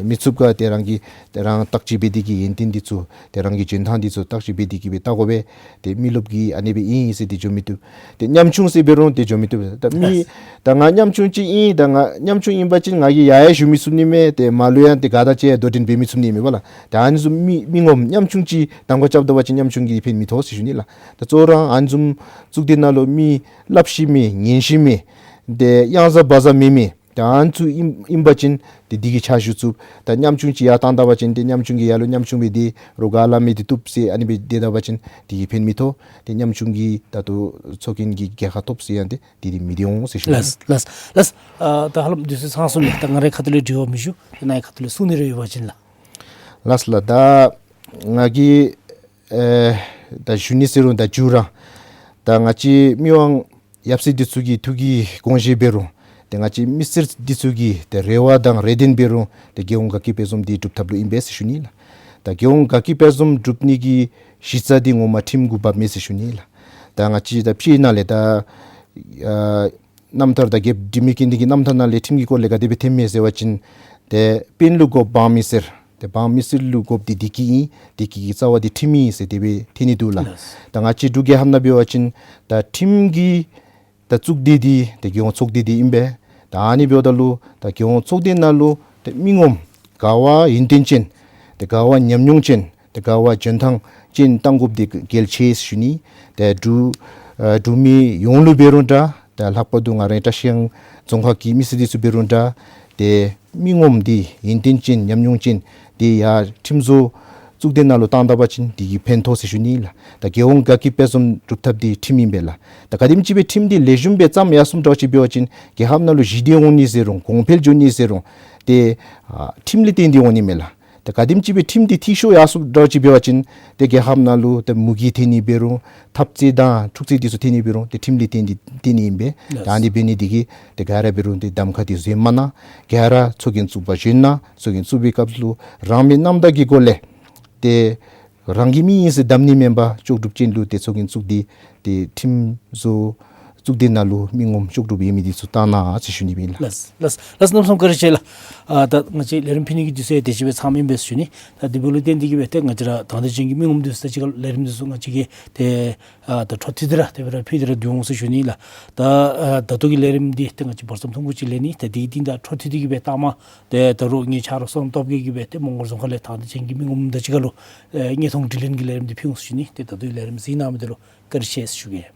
མི་ཚུགསཔ་ག་ཏེ་རང་གིས་ཏེ་རང་བརྟག་དཔྱད་འབད་དེ་གིས་ཡོན་ཏན་འདི་ཚུ་ཏེ་རང་གི་འཇོན་ཐངས་འདི་ཚུ་བརྟག་དཔྱད་འབད་དེ་གིས་སྦེ་བལྟ་དགོ་པས། ཏེ་མི་རློབས་ཀྱིས་ཨ་ནི་སྦེ་ཨིན་ཨིན་ཟེར་ཏེ་འགྱོ་མི་བཏུབ། ཏེ་ཉམ་ཆུང་ཟེར་འབད་རུང་ཏེ་འགྱོ་མི་བཏུབ། ད་མི་ད་ང་ཉམ་ཆུང་ཅིག་ཨིན། ད་ང་ཉམ་ཆུང་ཨིན་པ་ཅིན་ང་གིས་ཡར་ཡང་ཞུ་མི་ཚུགས་ནི་མས། ཏེ་མར་ལུ་ཡང་ཏེ་ག་དང་གཅིག་ཡང་དོ་འགྲན་འབད་མི་ཚུགས་ནི་མས་པ་ལགས། ད་ཨ་ནི་བཟུམ་མི་མི་ངོམ་ཉམ་ཆུང་ཅིག་གདམ་ཁ་རྐྱབ་ད་པ་ཅིན་ཉམ་ཆུང་གིས་ཕན་མི་ཐོགས་ཟེར་ཞུ་ནི་ལགས། ད་གཙོ་བོ་ར་ཨ་ནི་བཟུམ་གཙུག་སྡེ་ནང་ལུ་མི་སླབ་ཤེས་མི་ཉན་ཤེས་མི་ཏེ་གཡང་ཟ་བག་ཟ་མེད་མི་ད་ཨ་ནི་ཚུ་ཨིན་ཨིན་པ་ཅིན་ཏེ་འདི་གིས་ཕྱག་ཞུ་ཚུགས། ད་ཉམ་ཆུང་ཅིག་ཡར་བཏང་ད་པ་ཅིན་ཏེ་ཉམ་ཆུང་གིས་ཡར་ལུ་ཉམ་ཆུང་སྦེ་ཏེ་རོགས་ག་སླབ་མི་འདི་བཏུབ་ཟེར་ཨ་ནི་སྦེ་སྡོད་ད་པ་ཅིན་འདི་གིས་ཕན་མི་ཐོགས། ཏེ་ཉམ་ཆུང་གིས་ད་ལྟོ་ཚོགས་རྒྱན་གྱི་རྒྱལ་ཁ་ཐོབ་ཟེར་ཡང་ཏེ་འདི་འདི་མི་བདེ་འོང་ཟེར་ཞུ་ནི། ལགས་ལགས་ལགས། ཨ་ད་ཧ་ལམ་དུས་ཚོད་ཚང་སོང་མས། ད་ང་རའི་ཁ་ཐུག་ལས་དྲི་བ་མི་ཞུ། ཏེ་ནཱ་གི་ཁ་ཐུག་ལས་གསུང་ནི་རེ་ཡོད་པ་ཅིན་ལགས། ལགས་ལགས། ད་ང་གིས་ཨེ་ད་ཞུ་ནི་ཟེར་རུང་ད་མཇུག་ར་ད་ང་བཅས་མི་དབང་ཡབ་སྲས་འདི་ཚུ་གི་ཐུགས་ཀྱི་དགོངས་བཞེད་འབད་རུང་ཏེ་ང་བཅས་མི་སེར་འདི་ཚུ་གི་ཏེ་རེ་བ་དང་རེ་འདུན་འབད་རུང་ཏེ་རྒྱལ་ཡོངས་དགའ་སྐྱིད་དཔལ་འཛོམས་འདི་སྒྲུབ་ཐབས་ལུ་ཨིན་པས་ཟེར་ཞུ་ནི་ལགས། ད་རྒྱལ་ཡོངས་དགའ་སྐྱིད་དཔལ་འཛོམས་སྒྲུབ་ནི་གི་གཞི་རྩ་འདི་ངོ་མ་ཁྲིམས་གུ་བབ་མས་ཟེར་ཞུ་ནི་ལགས། ད་ང་བཅས་ད་ཕྱི་ནང་ལས་ད་ཨ་རྣམ་ཐར་ད་རྒྱལཔོ་འབྲི་མོས་ཀྱི་འདི་གི་རྣམ་ཐར་ནང་ལས་ཁྲིམས་ཀྱི་སྐོར་ལས་ག་དེ་སྦེ་ཐོནམ་མས་ཟེར་བ་ཅིན་ཏེ་དཔོན་ལུ་དགོཔ་འབངས་མི་སེར། ཏེ་འབངས་མི་སེར་ལུ་དགོཔ་འདི་བདེ་སྐྱིད་ཨིན། བདེ་སྐྱིད་ཀྱི་རྩ་བ་འདི་ཁྲིམས་ཨིན་ཟེར་དེ་སྦེ་ཐོན་ནི་འདུག་ལགས། ལགས། ད་ང་བཅས་འབྲུག་རྒྱལ་ཁབ་ནང་འབད་བ་ཅིན་ད་ཁྲིམས་ཀྱི་ད་གཙུག་སྡེ་འདི་ཏེ་རྒྱལ་ཡོངས་ཚོགས་སྡེ་འདི་ཨིན་པས། ད་ཨ་ནི་འབདཝ་ད་ལུ་ད་རྒྱལ་ཡོངས་ཚོགས་སྡེ་ནང་ལུ་ཏེ་མི་ངོམ་ག་བ་ཡོན་ཏན་ཅན་ཏེ་ག་བ་ཉམས་མྱོང་ཅན་ཏེ་ག་བ་འཇོན་ཐང་ཅན་བཏང་དགོཔ་འདི་གལ་ཆེ་ཟེར་ཞུ་ནི། ཏེ་འབྲུག་ཨ་འབྲུག་མི་ཡོངས་ལུ་འབད་རུང་འདྲ། ཏེ་ལྷག་པར་དུ་ང་རའི་བཀྲིས་སྒང་རྫོང་ཁག་གི་མི་སེར་འདི་ཚུ་འབད་རུང་འདྲ། ཏེ་མི་ངོམ་འདི་ཡོན་ཏན་ཅན་ཉམས་མྱོང་ཅན་འདི་ཡར་ཁྲིམས་བཟོ་གཙུག་སྡེ་ནང་ལུ་བཏང་ད་པ་ཅིན་འདི་གིས་ཕན་ཐོགས་ཟེར་ཞུ་ནི་ལགས། ད་རྒྱལ་ཡོངས་དགའ་སྐྱིད་དཔལ་འཛོམས་སྒྲུབ་ཐབས་འདི་ཁྲིམས་ཨིན་པས་ལགས། ད་ག་དེམ་ཅིག་སྦེ་ཁྲིམས་འདི་ལེགས་ཤོམ་སྦེ་བརྩམས་ཡར་སོངམ་འདྲཝ་ཅིག་འབད་བ་ཅིན་རྒྱལ་ཁབ་ནང་ལུ་ཞི་བདེ་འོང་ནི་ཟེར་རུང་གོང་འཕེལ་འགྱོ་ནི་ཟེར་རུང་ཏེ་ཨ་ཁྲིམས་ལས་བརྟེན་ཏེ་འོང་ནི་མས་ལགས། ད་ག་དེམ་ཅིག་སྦེ་ཁྲིམས་འདི་འཐུས་ཤོར་ཡར་སོངམ་འདྲཝ་ཅིག་འབད་བ་ཅིན་ཏེ་རྒྱལ་ཁབ་ནང་ལུ་ཏེ་མུ་གེ་ཐོན་ནི་འབད་རུང་འཐབ་རྩོད་དང་འཁྲུག་རྩོད་འདི་ཚུ་ཐོན་ནི་འབད་རུང་ཏེ་ཁྲིམས་ལས་བརྟེན་ཏེ་ཐོན་ནི་ཨིན་པས། ལགས། ད་ཨ་ནི་འབད་ནི་འདི་གིས་ཏེ་ག་ར་འབད་རུང་ཏེ་གདམ་ཁ་འདི་བཟོད་མ་གནང་། ག་ར་ཚོགས་རྒྱན་བཙུགས་པར་བཞེངས་གནང་། ཚོགས་རྒྱན་བཙུགས་པའི་སྐབས་ལུ་རང་མོས་རྣམ་དག་གི་སྒོ་ལས་ཏེ་རང་གི་མི་ཨིན་ཟེར་གདམ་ནི་མེན་པར་ལྕོགས་གྲུབ་ཅན་ལུ་ཏེ་ཚོགས་རྒྱན་བཙུགས་ཏེ་ཏེ་ཁྲིམས་བཟོ་གཙུག་སྡེ་ནང་ལུ་མི་ངོམ་ལྕོགས་གྲུབ་ཡོད་མི་འདི་ཚུ་བཏང་གནང་ཟེར་ཞུ་ནི་ཨིན་ལགས། ལགས་ལགས་ལགས། གནམ་མེད་ས་མེད་བཀའ་དྲིན་ཆེ་ལགས། ཨ་ད་ང་བཅས་ལས་རིམ་ཕུལ་ནི་གི་དུས་ཚོད་དེ་ཅིག་སྦེ་ཚངམ་ཨིན་པས་ཟེར་ཞུ་ནི། ད་དེ་འབདཝ་ལས་བརྟེན་ཏེ་གིས་སྦེ་ཏེ་ང་བཅས་ར་དང་འདོད་ཅན་གྱི་མི་ངོམ་འདི་ཚུ་ད་ཅི་ཁར་ལས་རིམ་འདི་ཚུ་ང་བཅས་ཀྱིས་ཏེ་ཨ་ད་འཕྲོ་མཐུད་དེ་ར་དེ་སྦེ་ར་ཕུལ་ཏེ་ར་སྡོད་འོང་ཟེར་ཞུ་ནི་ལགས། ད་ཨ་ད་ལྟོ་གི་ལས་རིམ་འདི་ཏེ་ང་བཅས་བར་མཚམས་ཐུང་ཀུ་ཅིག་ལེན་ནི། ད་དེ་གི་རྟིང་བདའ་འཕྲོ་མཐུད་དེ་གིས་སྦེ་ལྟ་མ་ཏེ་ད་རུང་ངེའི་ཆ་རོགས་བསོད་ནམས་སྟོབས་རྒྱས་ཀྱིས་སྦེ་ཏེ་མོང་སྒར་རྫོང་ཁག་ལས་དང་འདོད་ཅན་གྱི་མི་ངོམ་དང་གཅིག་ཁར་ལུ་ཨེ་དངོས་མཐོང་དྲི་ལན་གྱི་ལས་རིམ་འདི་ཕུལ་འོང་ཟེར་ཞུ་ནི། ཏེ་ད་ལྟོའི་ལས་རིམ་གཟིགས་གནང་མི་འདི་ལུ་བཀའ་དྲིན་ཆེ་ཟེར་ཞུ་གེ།